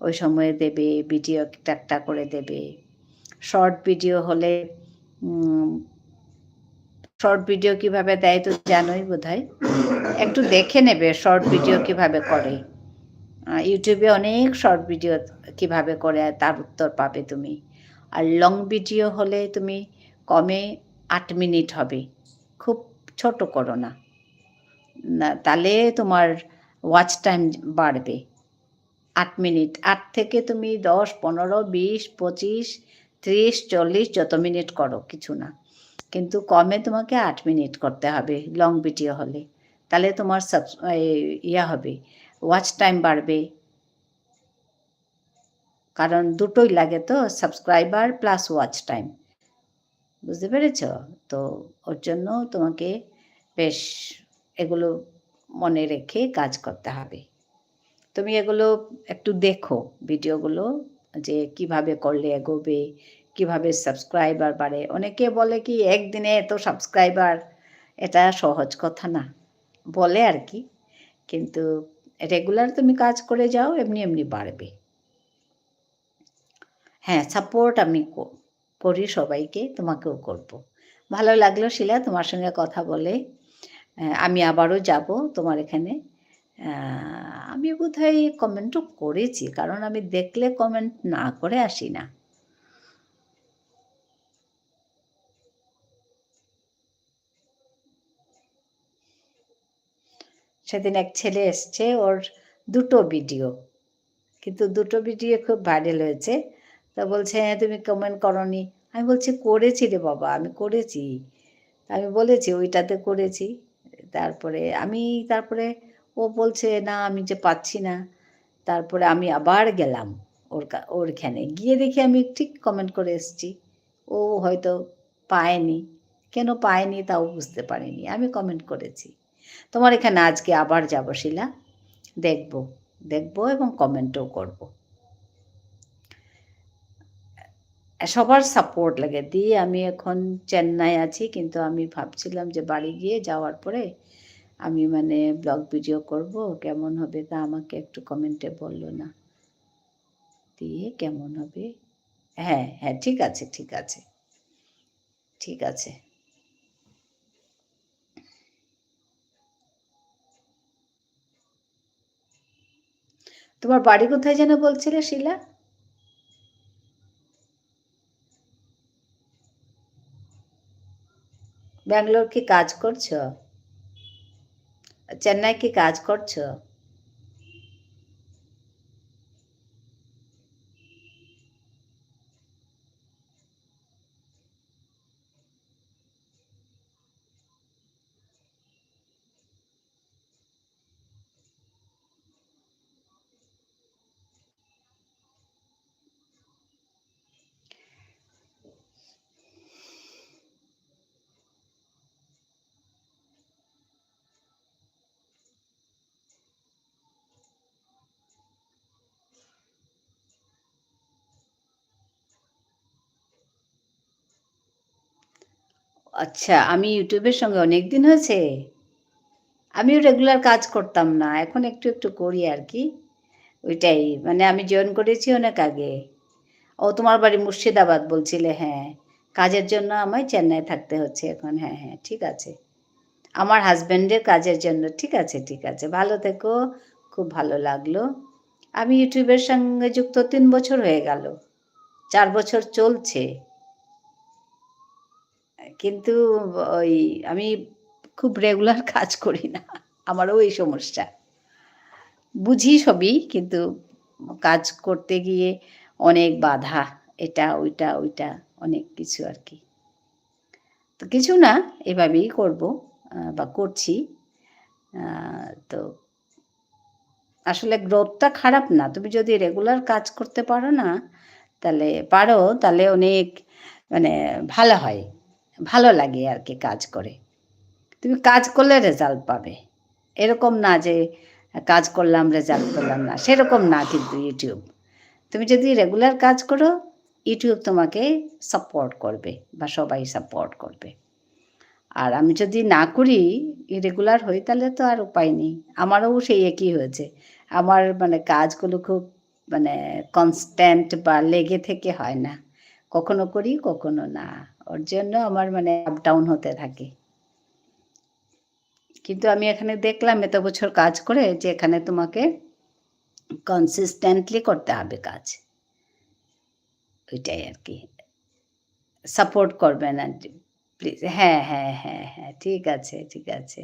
ওই সময়ে দেবে, ভিডিও একটা একটা করে দেবে। শর্ট ভিডিও হলে, উম, শর্ট ভিডিও কিভাবে দেয় তো জানোই বোধহয়। একটু দেখে নেবে শর্ট ভিডিও কিভাবে করে। আহ, YouTube-এ অনেক শর্ট ভিডিও কিভাবে করে তার উত্তর পাবে তুমি। আর লং ভিডিও হলে তুমি কমে আট মিনিট হবে, খুব ছোট করো না। না, তাহলে তোমার ওয়াচ টাইম বাড়বে। আট মিনিট, আট থেকে তুমি দশ, পনেরো, বিশ, পঁচিশ, ত্রিশ, চল্লিশ যত মিনিট করো, কিছু না। কিন্তু কমে তোমাকে আট মিনিট করতে হবে লং ভিডিও হলে। তাহলে তোমার সাবস-, এই, ইয়া হবে, ওয়াচ টাইম বাড়বে। কারণ দুটোই লাগে তো, সাবস্ক্রাইবার প্লাস ওয়াচ টাইম। বুঝতে পেরেছ? তো ওর জন্য তোমাকে বেশ এগুলো মনে রেখে কাজ করতে হবে। তুমি এগুলো একটু দেখো, ভিডিওগুলো, যে কিভাবে করলে এগোবে, কিভাবে সাবস্ক্রাইবার বাড়ে। অনেকে বলে কি, "একদিনে এত সাবস্ক্রাইবার, এটা সহজ কথা না", বলে আর কি। কিন্তু রেগুলার তুমি কাজ করে যাও, এমনি এমনি বাড়বে। হ্যাঁ, সাপোর্ট আমি ক-, করি সবাইকে, তোমাকেও করব। ভালো লাগলো শিলা, তোমার সঙ্গে কথা বলে। আহ, আমি আবারও যাব তোমার এখানে। আহ, আমি বোধহয় কমেন্টও করেছি, কারণ আমি দেখলে কমেন্ট না করে আসি না। সেদিন এক ছেলে এসছে, ওর দুটো ভিডিও, কিন্তু দুটো ভিডিও খুব ভাইরাল হয়েছে। তো বলছে, "হ্যাঁ, তুমি কমেন্ট করনি।" আমি বলছি, "করেছি রে বাবা, আমি করেছি।" আমি বলেছি, "ওইটাতে করেছি।" তারপরে আমি, তারপরে ও বলছে, "না, আমি যে পাচ্ছি না।" তারপরে আমি আবার গেলাম ওর কা-, ওর এখানে। গিয়ে দেখি আমি ঠিক কমেন্ট করে এসছি। ও হয়তো পায়নি। কেন পায়নি তাও বুঝতে পারিনি। আমি কমেন্ট করেছি। তোমার এখানে আজকে আবার যাব শিলা। দেখব, দেখব এবং কমেন্টও করব। সবার সাপোর্ট লাগে। দি, আমি এখন চেন্নাই আছি, কিন্তু আমি ভাবছিলাম যে বাড়ি গিয়ে যাওয়ার পরে আমি মানে ব্লগ ভিডিও করব, কেমন হবে তা আমাকে একটু কমেন্টে বললো না। দিয়ে কেমন হবে? হ্যাঁ, হ্যাঁ, ঠিক আছে, ঠিক আছে। ঠিক আছে। তোমার বাড়ি কোথায় যেন বলছিলে, শিলা? ব্যাঙ্গালোর কি কাজ করছো? চেন্নাই কি কাজ করছো? আচ্ছা, আমি YouTube-এর সঙ্গে অনেক দিন হয়েছে। আমিও রেগুলার কাজ করতাম না, এখন একটু একটু করি আর কি। ওইটাই, মানে আমি জয়েন করেছি অনেক আগে। ও, তোমার বাড়ি মুর্শিদাবাদ বলছিলে, হ্যাঁ। কাজের জন্য আমায় চেন্নাই থাকতে হচ্ছে এখন, হ্যাঁ, হ্যাঁ, ঠিক আছে। আমার হাজব্যান্ডের কাজের জন্য, ঠিক আছে, ঠিক আছে, ভালো থেকো, খুব ভালো লাগলো। আমি YouTube-এর সঙ্গে যুক্ত তিন বছর হয়ে গেল, চার বছর চলছে। কিন্তু ওই আমি খুব রেগুলার কাজ করি না, আমারও এই সমস্যা। বুঝি সবই, কিন্তু কাজ করতে গিয়ে অনেক বাধা, এটা ওইটা ওইটা অনেক কিছু আর কি। তো কিছু না, এভাবেই করব, আহ, বা করছি। আহ, তো আসলে গ্রোথটা খারাপ না। তুমি যদি রেগুলার কাজ করতে পারো না, তাহলে পারো, তাহলে অনেক, মানে, ভালো হয়, ভালো লাগে আর কি কাজ করে। তুমি কাজ করলে রেজাল্ট পাবে। এরকম না যে কাজ করলাম, রেজাল্ট পেলাম না, সেরকম না কিন্তু YouTube। তুমি যদি রেগুলার কাজ করো, YouTube তোমাকে সাপোর্ট করবে বা সবাই সাপোর্ট করবে। আর আমি যদি না করি, ইরেগুলার হই, তাহলে তো আর উপায় নেই। আমারও সেই একই হয়েছে। আমার, মানে, কাজগুলো খুব, মানে, কনস্ট্যান্ট বা লেগে থেকে হয় না। কখনো করি, কখনো না। ওর জন্য আমার, মানে, আপ ডাউন হতে থাকে। কিন্তু আমি এখানে দেখলাম এত বছর কাজ করে যে এখানে তোমাকে কনসিস্টেন্টলি করতে হবে কাজ। ওইটাই আর কি। সাপোর্ট করবেন আন্টি, প্লিজ। হ্যাঁ, হ্যাঁ, হ্যাঁ, হ্যাঁ, ঠিক আছে, ঠিক আছে।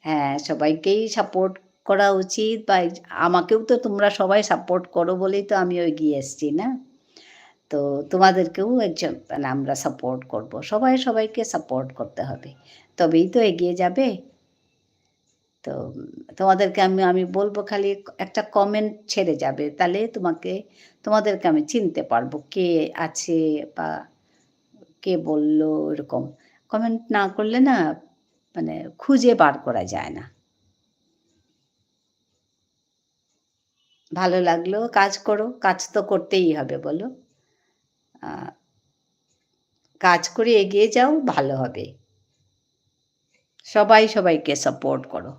হ্যাঁ, সবাইকেই সাপোর্ট করা উচিত, বা এই আমাকেও তো তোমরা সবাই সাপোর্ট করো বলেই তো আমি এগিয়ে এসছি, না? তো তোমাদেরকেও একজন, মানে, আমরা সাপোর্ট করব। সবাই সবাইকে সাপোর্ট করতে হবে, তবেই তো এগিয়ে যাবে। তো, উম, তোমাদেরকে আমি, আমি বলবো খালি একটা কমেন্ট ছেড়ে যাবে, তাহলে তোমাকে, তোমাদেরকে আমি চিনতে পারবো কে আছে বা কে বললো এরকম। কমেন্ট না করলে না, মানে, খুঁজে বার করা যায় না। ভালো লাগলো, কাজ করো, কাজ তো করতেই হবে, বলো? আহ, কাজ করে এগিয়ে যাও, ভালো হবে। সবাই সবাইকে সাপোর্ট করো,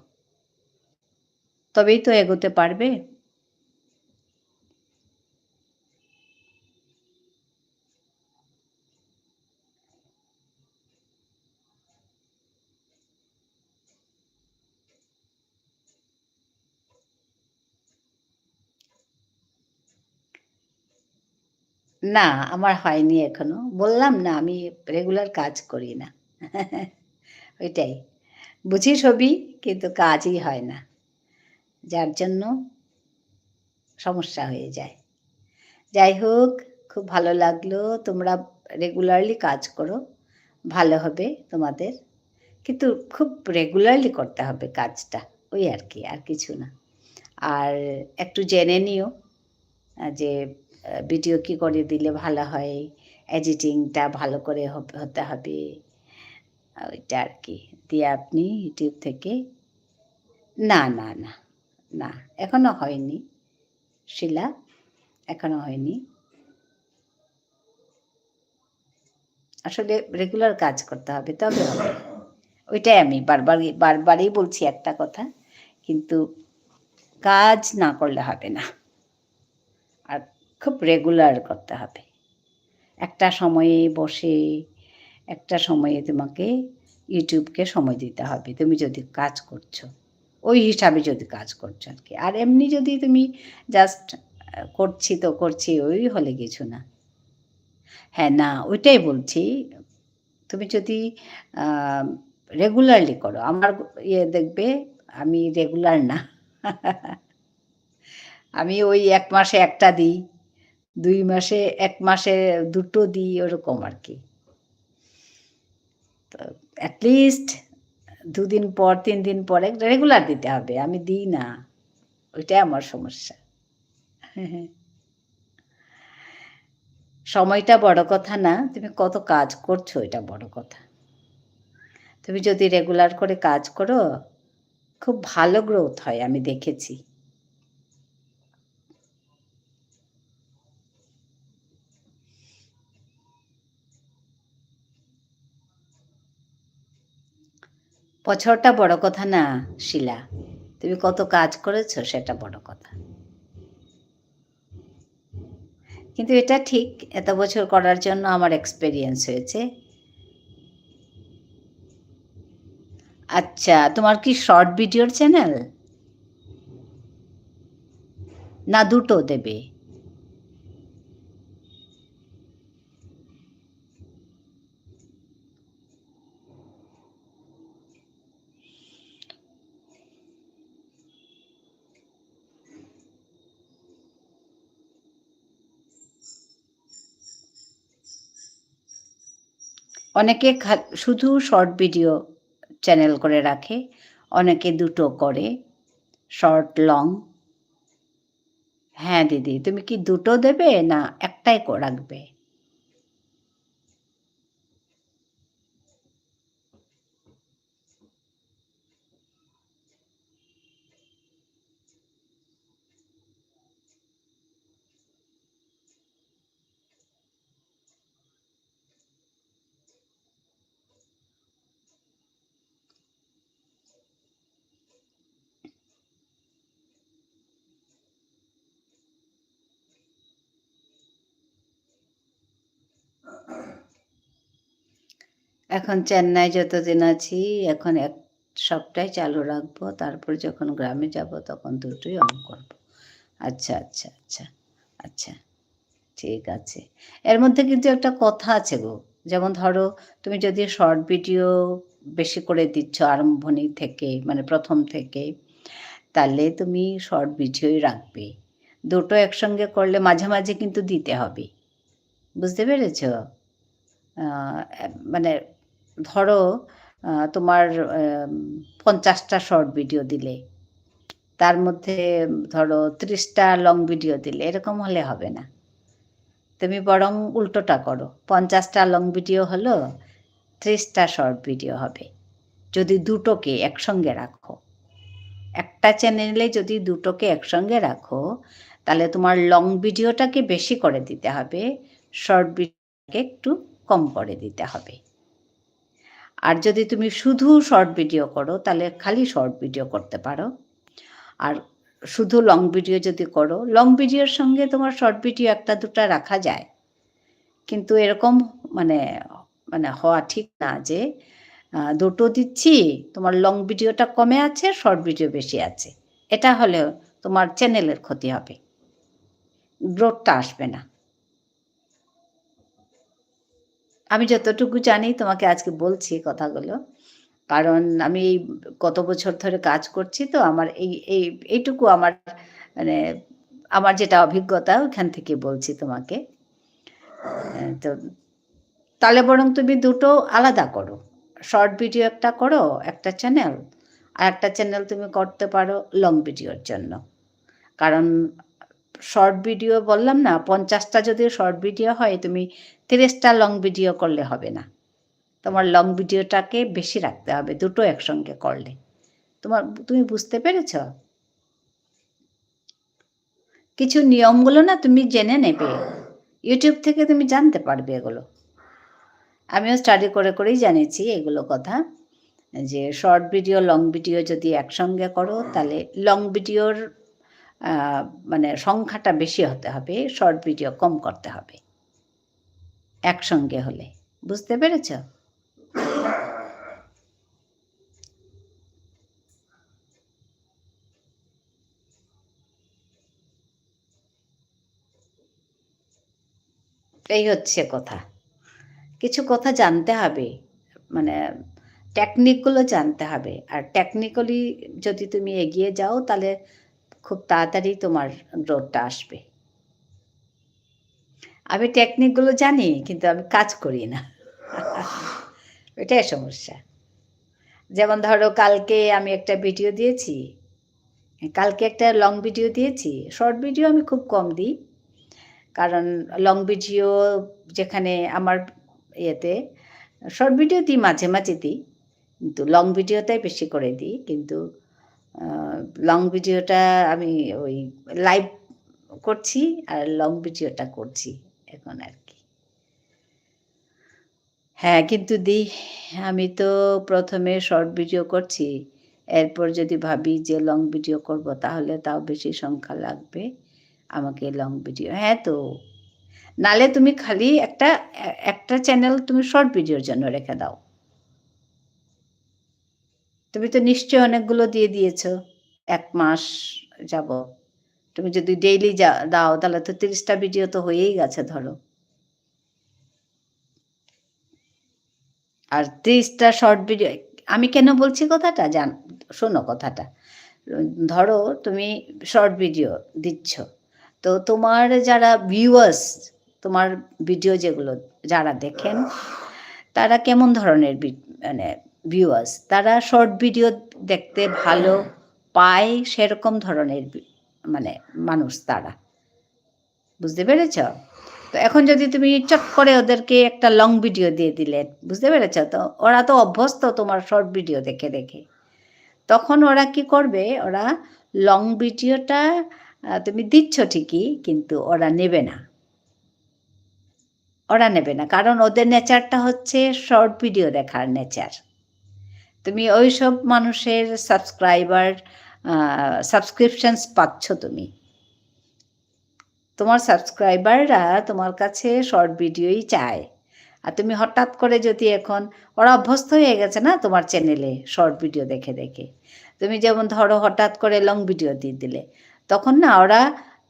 তবেই তো এগোতে পারবে। না, আমার হয়নি এখনো। বললাম না, আমি রেগুলার কাজ করি না। ওইটাই। বুঝি সবই, কিন্তু কাজই হয় না। যার জন্য সমস্যা হয়ে যায়। যাই হোক, খুব ভালো লাগলো। তোমরা রেগুলারলি কাজ করো, ভালো হবে তোমাদের। কিন্তু খুব রেগুলারলি করতে হবে কাজটা, ওই আর কি, আর কিছু না। আর একটু জেনে নিও, আহ, যে, আহ, ভিডিও কি করে দিলে ভালো হয়, এডিটিংটা ভালো করে হব-, হতে হবে, আহ, ওইটা আর কি। দিয়ে আপনি YouTube থেকে, না, না, না, না, এখনো হয়নি শিলা, এখনো হয়নি। আসলে রেগুলার কাজ করতে হবে, তবে হবে। ওইটাই আমি বারবার, বারবারই বলছি একটা কথা, কিন্তু কাজ না করলে হবে না। আর খুব রেগুলার করতে হবে। একটা সময়ে বসে, একটা সময়ে তোমাকে YouTube-কে সময় দিতে হবে, তুমি যদি কাজ করছো, ওই হিসাবে যদি কাজ করছো আর কি। আর এমনি যদি তুমি just, আহ, করছি তো করছি, ওই হলে কিছু না। হ্যাঁ, না, ওইটাই বলছি। তুমি যদি, আহ, রেগুলারলি করো, আমার ইয়ে দেখবে, আমি রেগুলার না। আমি ওই এক মাসে একটা দিই, দুই মাসে, এক মাসে দুটো দিই, ওরকম আর কি। তো at least দুদিন পর, তিন দিন পর একটা রেগুলার দিতে হবে। আমি দিই না, ওইটাই আমার সমস্যা। সময়টা বড় কথা না, তুমি কত কাজ করছো, এটা বড় কথা। তুমি যদি রেগুলার করে কাজ করো, খুব ভালো গ্রোথ হয়, আমি দেখেছি। বছরটা বড় কথা না, শিলা। তুমি কত কাজ করেছো, সেটা বড় কথা। কিন্তু এটা ঠিক, এত বছর করার জন্য আমার এক্সপেরিয়েন্স হয়েছে। আচ্ছা, তোমার কি শর্ট ভিডিওর চ্যানেল? না, দুটো দেবে? অনেকে খা-, শুধু শর্ট ভিডিও চ্যানেল করে রাখে, অনেকে দুটো করে, শর্ট, লং। হ্যাঁ দিদি, তুমি কি দুটো দেবে না একটাই কো-, রাখবে? এখন চেন্নাই যতদিন আছি, এখন এক সপ্তাহ চালু রাখবো, তারপর যখন গ্রামে যাব, তখন দুটোই on করব। আচ্ছা, আচ্ছা, আচ্ছা, আচ্ছা, ঠিক আছে। এর মধ্যে কিন্তু একটা কথা আছে গো, যেমন ধরো, তুমি যদি শর্ট ভিডিও বেশি করে দিচ্ছ আরম্ভণি থেকে, মানে প্রথম থেকে, তাহলে তুমি শর্ট ভিডিওই রাখবে। দুটো একসঙ্গে করলে মাঝে মাঝে কিন্তু দিতে হবে, বুঝতে পেরেছো? আহ, এ-, মানে ধরো, আহ, তোমার, আম, পঞ্চাশটা শর্ট ভিডিও দিলে, তার মধ্যে ধরো ত্রিশটা লং ভিডিও দিলে, এরকম হলে হবে না। তুমি বরং উল্টোটা করো, পঞ্চাশটা লং ভিডিও হলো, ত্রিশটা শর্ট ভিডিও হবে, যদি দুটোকে একসঙ্গে রাখো। একটা চ্যানেলে যদি দুটোকে একসঙ্গে রাখো, তাহলে তোমার লং ভিডিওটাকে বেশি করে দিতে হবে, শর্ট ভিডিওটাকে একটু কম করে দিতে হবে। আর যদি তুমি শুধু শর্ট ভিডিও করো, তাহলে খালি শর্ট ভিডিও করতে পারো। আর শুধু লং ভিডিও যদি করো, লং ভিডিওর সঙ্গে তোমার শর্ট ভিডিও একটা দুটা রাখা যায়, কিন্তু এরকম মানে, মানে হওয়া ঠিক না যে, আহ, দুটো দিচ্ছি, তোমার লং ভিডিওটা কমে আছে, শর্ট ভিডিও বেশি আছে। এটা হলে তোমার চ্যানেলের ক্ষতি হবে, গ্রোথটা আসবে না। আমি যতটুকু জানি তোমাকে আজকে বলছি কথাগুলো, কারণ আমি এই কত বছর ধরে কাজ করছি, তো আমার এই, এই, এইটুকু আমার, মানে, আমার যেটা অভিজ্ঞতা, ওখান থেকে বলছি তোমাকে। আহ, তো তাহলে বরং তুমি দুটো আলাদা করো, শর্ট ভিডিও একটা করো, একটা চ্যানেল, আর একটা চ্যানেল তুমি করতে পারো লং ভিডিওর জন্য। কারণ শর্ট ভিডিও বললাম না, পঞ্চাশটা যদি শর্ট ভিডিও হয়, তুমি তিরিশটা লং ভিডিও করলে হবে না। তোমার লং ভিডিওটাকে বেশি রাখতে হবে, দুটো একসঙ্গে করলে। তোমার, তুমি বুঝতে পেরেছো? কিছু নিয়মগুলো না তুমি জেনে নেবে, YouTube থেকে তুমি জানতে পারবে এগুলো। আমিও স্টাডি করে করেই জানেছি এগুলো কথা, যে শর্ট ভিডিও, লং ভিডিও যদি একসঙ্গে করো, তাহলে লং ভিডিওর, আহ, মানে সংখ্যাটা বেশি হতে হবে, শর্ট ভিডিও কম করতে হবে একসঙ্গে হলে। বুঝতে পেরেছো? এই হচ্ছে কথা। কিছু কথা জানতে হবে, মানে টেকনিকগুলো জানতে হবে। আর টেকনিক্যালি যদি তুমি এগিয়ে যাও, তাহলে খুব তাড়াতাড়ি তোমার গ্রোথটা আসবে। আমি টেকনিকগুলো জানি, কিন্তু আমি কাজ করি না। এটাই সমস্যা। যেমন ধরো, কালকে আমি একটা ভিডিও দিয়েছি, কালকে একটা লং ভিডিও দিয়েছি, শর্ট ভিডিও আমি খুব কম দিই, কারণ লং ভিডিও যেখানে আমার ইয়েতে, শর্ট ভিডিও দিই, মাঝে মাঝে দিই, কিন্তু লং ভিডিওটাই বেশি করে দিই। কিন্তু, আহ, লং ভিডিওটা আমি ওই লাইভ করছি আর লং ভিডিওটা করছি এখন আর কি। হ্যাঁ, কিন্তু দি, আমি তো প্রথমে শর্ট ভিডিও করছি, এরপর যদি ভাবি যে লং ভিডিও করব, তাহলে তাও বেশি সংখ্যা লাগবে আমাকে লং ভিডিও। হ্যাঁ তো, নালে তুমি খালি একটা, এ-, একটা চ্যানেল তুমি শর্ট ভিডিওর জন্য রেখে দাও। তুমি তো নিশ্চয়ই অনেকগুলো দিয়ে দিয়েছো এক মাস যাবত। তুমি যদি ডেইলি যা-, দাও, তাহলে তো তিরিশটা ভিডিও তো হয়েই গেছে ধরো। আর তিরিশটা শর্ট ভিডিও, আমি কেন বলছি কথাটা জান-, শোনো কথাটা। ধরো তুমি শর্ট ভিডিও দিচ্ছ, তো তোমার যারা ভিউয়ার্স, তোমার ভিডিও যেগুলো যারা দেখেন, তারা কেমন ধরনের ভি-, মানে ভিউয়ার্স, তারা শর্ট ভিডিও দেখতে ভালো পায়, সেরকম ধরনের বি-, মানে, মানুষ তারা। বুঝতে পেরেছ? তো এখন যদি তুমি চট করে ওদেরকে একটা লং ভিডিও দিয়ে দিলে, বুঝতে পেরেছ? তো ওরা তো অভ্যস্ত তোমার শর্ট ভিডিও দেখে দেখে। তখন ওরা কি করবে? ওরা লং ভিডিওটা, আহ, তুমি দিচ্ছ ঠিকই, কিন্তু ওরা নেবে না। ওরা নেবে না, কারণ ওদের নেচারটা হচ্ছে শর্ট ভিডিও দেখার নেচার। তুমি ওইসব মানুষের সাবস্ক্রাইবার, আহ, সাবস্ক্রিপশনস পাচ্ছ তুমি। তোমার সাবস্ক্রাইবাররা তোমার কাছে শর্ট ভিডিওই চায়। আর তুমি হঠাৎ করে যদি এখন, ওরা অভ্যস্ত হয়ে গেছে না তোমার চ্যানেলে শর্ট ভিডিও দেখে দেখে। তুমি যেমন ধরো হঠাৎ করে লং ভিডিও দিয়ে দিলে, তখন না ওরা,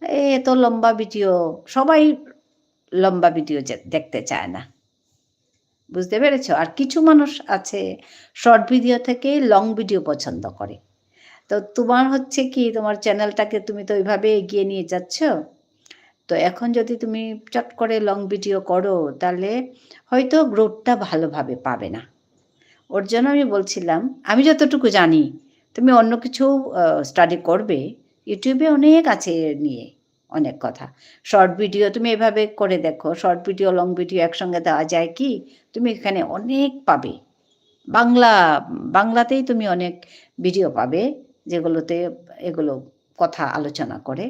"এ, এত লম্বা ভিডিও", সবাই লম্বা ভিডিও যে-, দেখতে চায় না। বুঝতে পেরেছো? আর কিছু মানুষ আছে শর্ট ভিডিও থেকে লং ভিডিও পছন্দ করে। তো তোমার হচ্ছে কি, তোমার চ্যানেলটাকে তুমি তো ওইভাবে এগিয়ে নিয়ে যাচ্ছ। তো এখন যদি তুমি চট করে লং ভিডিও করো, তাহলে হয়তো গ্রোথটা ভালোভাবে পাবে না। ওর জন্য আমি বলছিলাম, আমি যতটুকু জানি, তুমি অন্য কিছু, আহ, স্টাডি করবে, YouTube-এ অনেক আছে এ নিয়ে। অনেক কথা। শর্ট ভিডিও তুমি এভাবে করে দেখো, শর্ট ভিডিও, লং ভিডিও একসঙ্গে দেওয়া যায় কি? তুমি এখানে অনেক পাবে। বাংলা, বাংলাতেই তুমি অনেক ভিডিও পাবে, যেগুলোতে এগুলো কথা আলোচনা করে।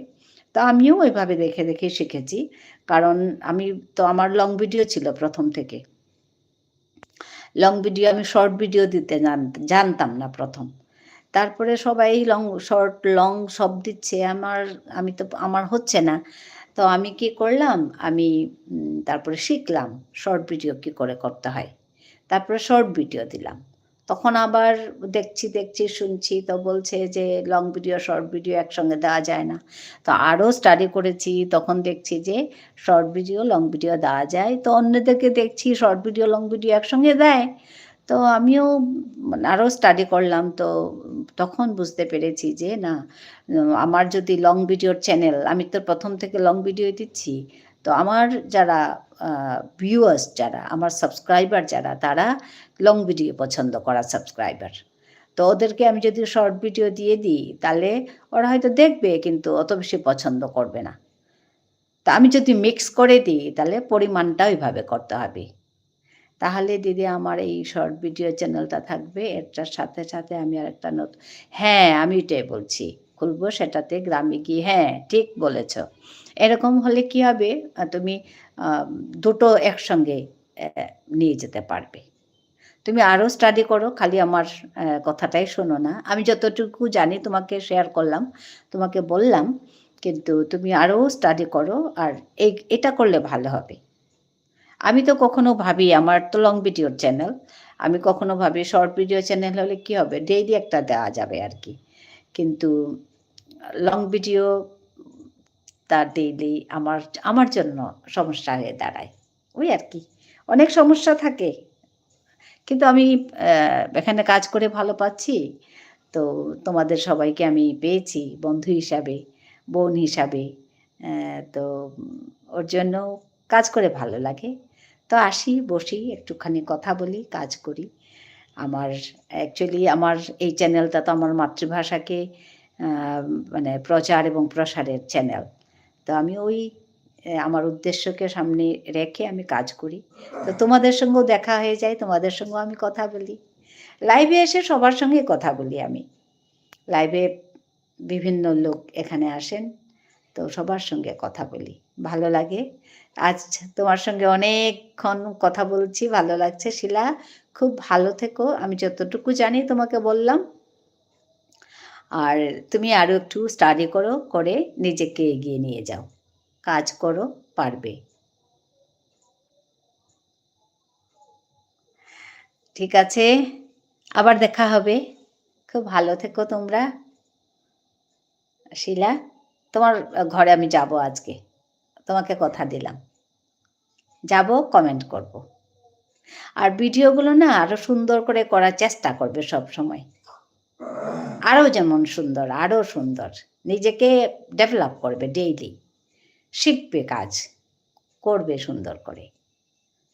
তো আমিও ওইভাবে দেখে দেখে শিখেছি, কারণ আমি তো, আমার লং ভিডিও ছিল প্রথম থেকে। লং ভিডিও, আমি শর্ট ভিডিও দিতে জান-, জানতাম না প্রথম। তারপরে সবাই লং, শর্ট, লং সব দিচ্ছে, আমার, আমি তো, আমার হচ্ছে না। তো আমি কি করলাম, আমি, উম, তারপরে শিখলাম শর্ট ভিডিও কি করে করতে হয়। তারপরে শর্ট ভিডিও দিলাম। তখন আবার দেখছি, দেখছি, শুনছি, তো বলছে যে লং ভিডিও, শর্ট ভিডিও একসঙ্গে দেওয়া যায় না। তো আরও স্টাডি করেছি, তখন দেখছি যে শর্ট ভিডিও, লং ভিডিও দেওয়া যায়। তো অন্যদেরকে দেখছি শর্ট ভিডিও, লং ভিডিও একসঙ্গে দেয়। তো আমিও, উম, আরও স্টাডি করলাম। তো তখন বুঝতে পেরেছি যে না, উম, আমার যদি লং ভিডিওর চ্যানেল, আমি তো প্রথম থেকে লং ভিডিও দিচ্ছি, তো আমার যারা, আহ, ভিউয়ার্স যারা, আমার সাবস্ক্রাইবার যারা, তারা লং ভিডিও পছন্দ করা সাবস্ক্রাইবার। তো ওদেরকে আমি যদি শর্ট ভিডিও দিয়ে দিই, তাহলে ওরা হয়তো দেখবে, কিন্তু অত বেশি পছন্দ করবে না। তা আমি যদি মিক্স করে দিই, তাহলে পরিমাণটা ওইভাবে করতে হবে। তাহলে দিদি, আমার এই শর্ট ভিডিও চ্যানেলটা থাকবে, এটার সাথে সাথে আমি আরেকটা নতুন, হ্যাঁ, আমি এটাই বলছি, খুলবো, সেটাতে গ্রামে গিয়ে, হ্যাঁ, ঠিক বলেছ। এরকম হলে কি হবে, আহ, তুমি, আহ, দুটো একসঙ্গে, আহ, নিয়ে যেতে পারবে। তুমি আরও স্টাডি করো, খালি আমার, আহ, কথাটাই শোনো না। আমি যতটুকু জানি তোমাকে শেয়ার করলাম, তোমাকে বললাম, কিন্তু তুমি আরও স্টাডি করো, আর এই, এটা করলে ভালো হবে। আমি তো কখনো ভাবি, আমার তো লং ভিডিওর চ্যানেল, আমি কখনো ভাবি শর্ট ভিডিও চ্যানেল হলে কি হবে, ডেইলি একটা দেওয়া যাবে আর কি, কিন্তু লং ভিডিও তা ডেইলি আমার, আমার জন্য সমস্যা হয়ে দাঁড়ায়, ওই আর কি, অনেক সমস্যা থাকে। কিন্তু আমি, আহ, এখানে কাজ করে ভালো পাচ্ছি, তো তোমাদের সবাইকে আমি পেয়েছি বন্ধু হিসাবে, বোন হিসাবে, আহ, তো, উম, ওর জন্য কাজ করে ভালো লাগে। তো আসি, বসি, একটুখানি কথা বলি, কাজ করি। আমার, actually আমার এই চ্যানেলটা তো আমার মাতৃভাষাকে, আহ, মানে প্রচার এবং প্রসারের চ্যানেল। তো আমি ওই, এ, আমার উদ্দেশ্যকে সামনে রেখে আমি কাজ করি। তো তোমাদের সঙ্গেও দেখা হয়ে যায়, তোমাদের সঙ্গেও আমি কথা বলি। লাইভে এসে সবার সঙ্গে কথা বলি আমি। লাইভে বিভিন্ন লোক এখানে আসেন, তো সবার সঙ্গে কথা বলি, ভালো লাগে। আজ তোমার সঙ্গে অনেকক্ষণ কথা বলছি, ভালো লাগছে। শিলা, খুব ভালো থেকো, আমি যতটুকু জানি তোমাকে বললাম। আর তুমি আরো একটু স্টাডি করো, করে নিজেকে এগিয়ে নিয়ে যাও, কাজ করো, পারবে। ঠিক আছে, আবার দেখা হবে। খুব ভালো থেকো তোমরা। শিলা, তোমার ঘরে আমি যাব আজকে, তোমাকে কথা দিলাম, যাব, কমেন্ট করব। আর ভিডিওগুলো না আরো সুন্দর করে করার চেষ্টা করবে সব সময়, আরো যেমন সুন্দর, আরো সুন্দর। নিজেকে ডেভেলপ করবে ডেইলি, শিখবে কাজ, করবে সুন্দর করে,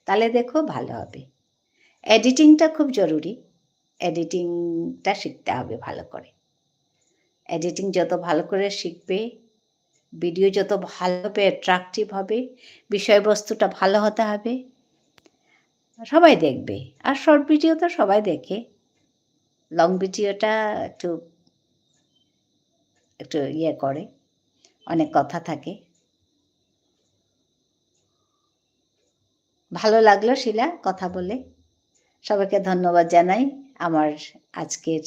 তাহলে দেখো ভালো হবে। এডিটিংটা খুব জরুরি। এডিটিংটা শিখতে হবে ভালো করে। এডিটিং যত ভালো করে শিখবে, ভিডিও যত ভালো হবে, অ্যাট্রাকটিভ হবে, বিষয়বস্তুটা ভালো হতে হবে, সবাই দেখবে। আর শর্ট ভিডিও তো সবাই দেখে, লং ভিডিওটা একটু, একটু ইয়ে করে, অনেক কথা থাকে। ভালো লাগলো শিলা কথা বলে। সবাইকে ধন্যবাদ জানাই আমার আজকের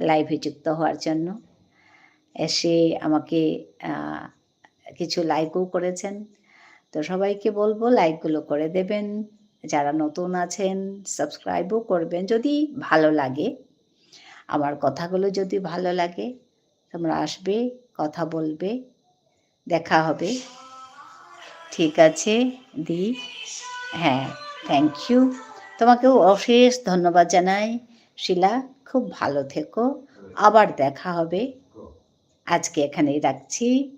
লাইভে যুক্ত হওয়ার জন্য। এসে আমাকে, আহ, কিছু লাইকও করেছেন। তো সবাইকে বলবো লাইকগুলো করে দেবেন। যারা নতুন আছেন সাবস্ক্রাইবও করবেন যদি ভালো লাগে। আমার কথাগুলো যদি ভালো লাগে তোমরা আসবে, কথা বলবে, দেখা হবে। ঠিক আছে দি, হ্যাঁ, থ্যাংক ইউ। তোমাকেও অশেষ ধন্যবাদ জানাই শিলা, খুব ভালো থেকো, আবার দেখা হবে। আজকে এখানেই রাখছি,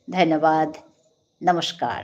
ধন্যবাদ, নমস্কার।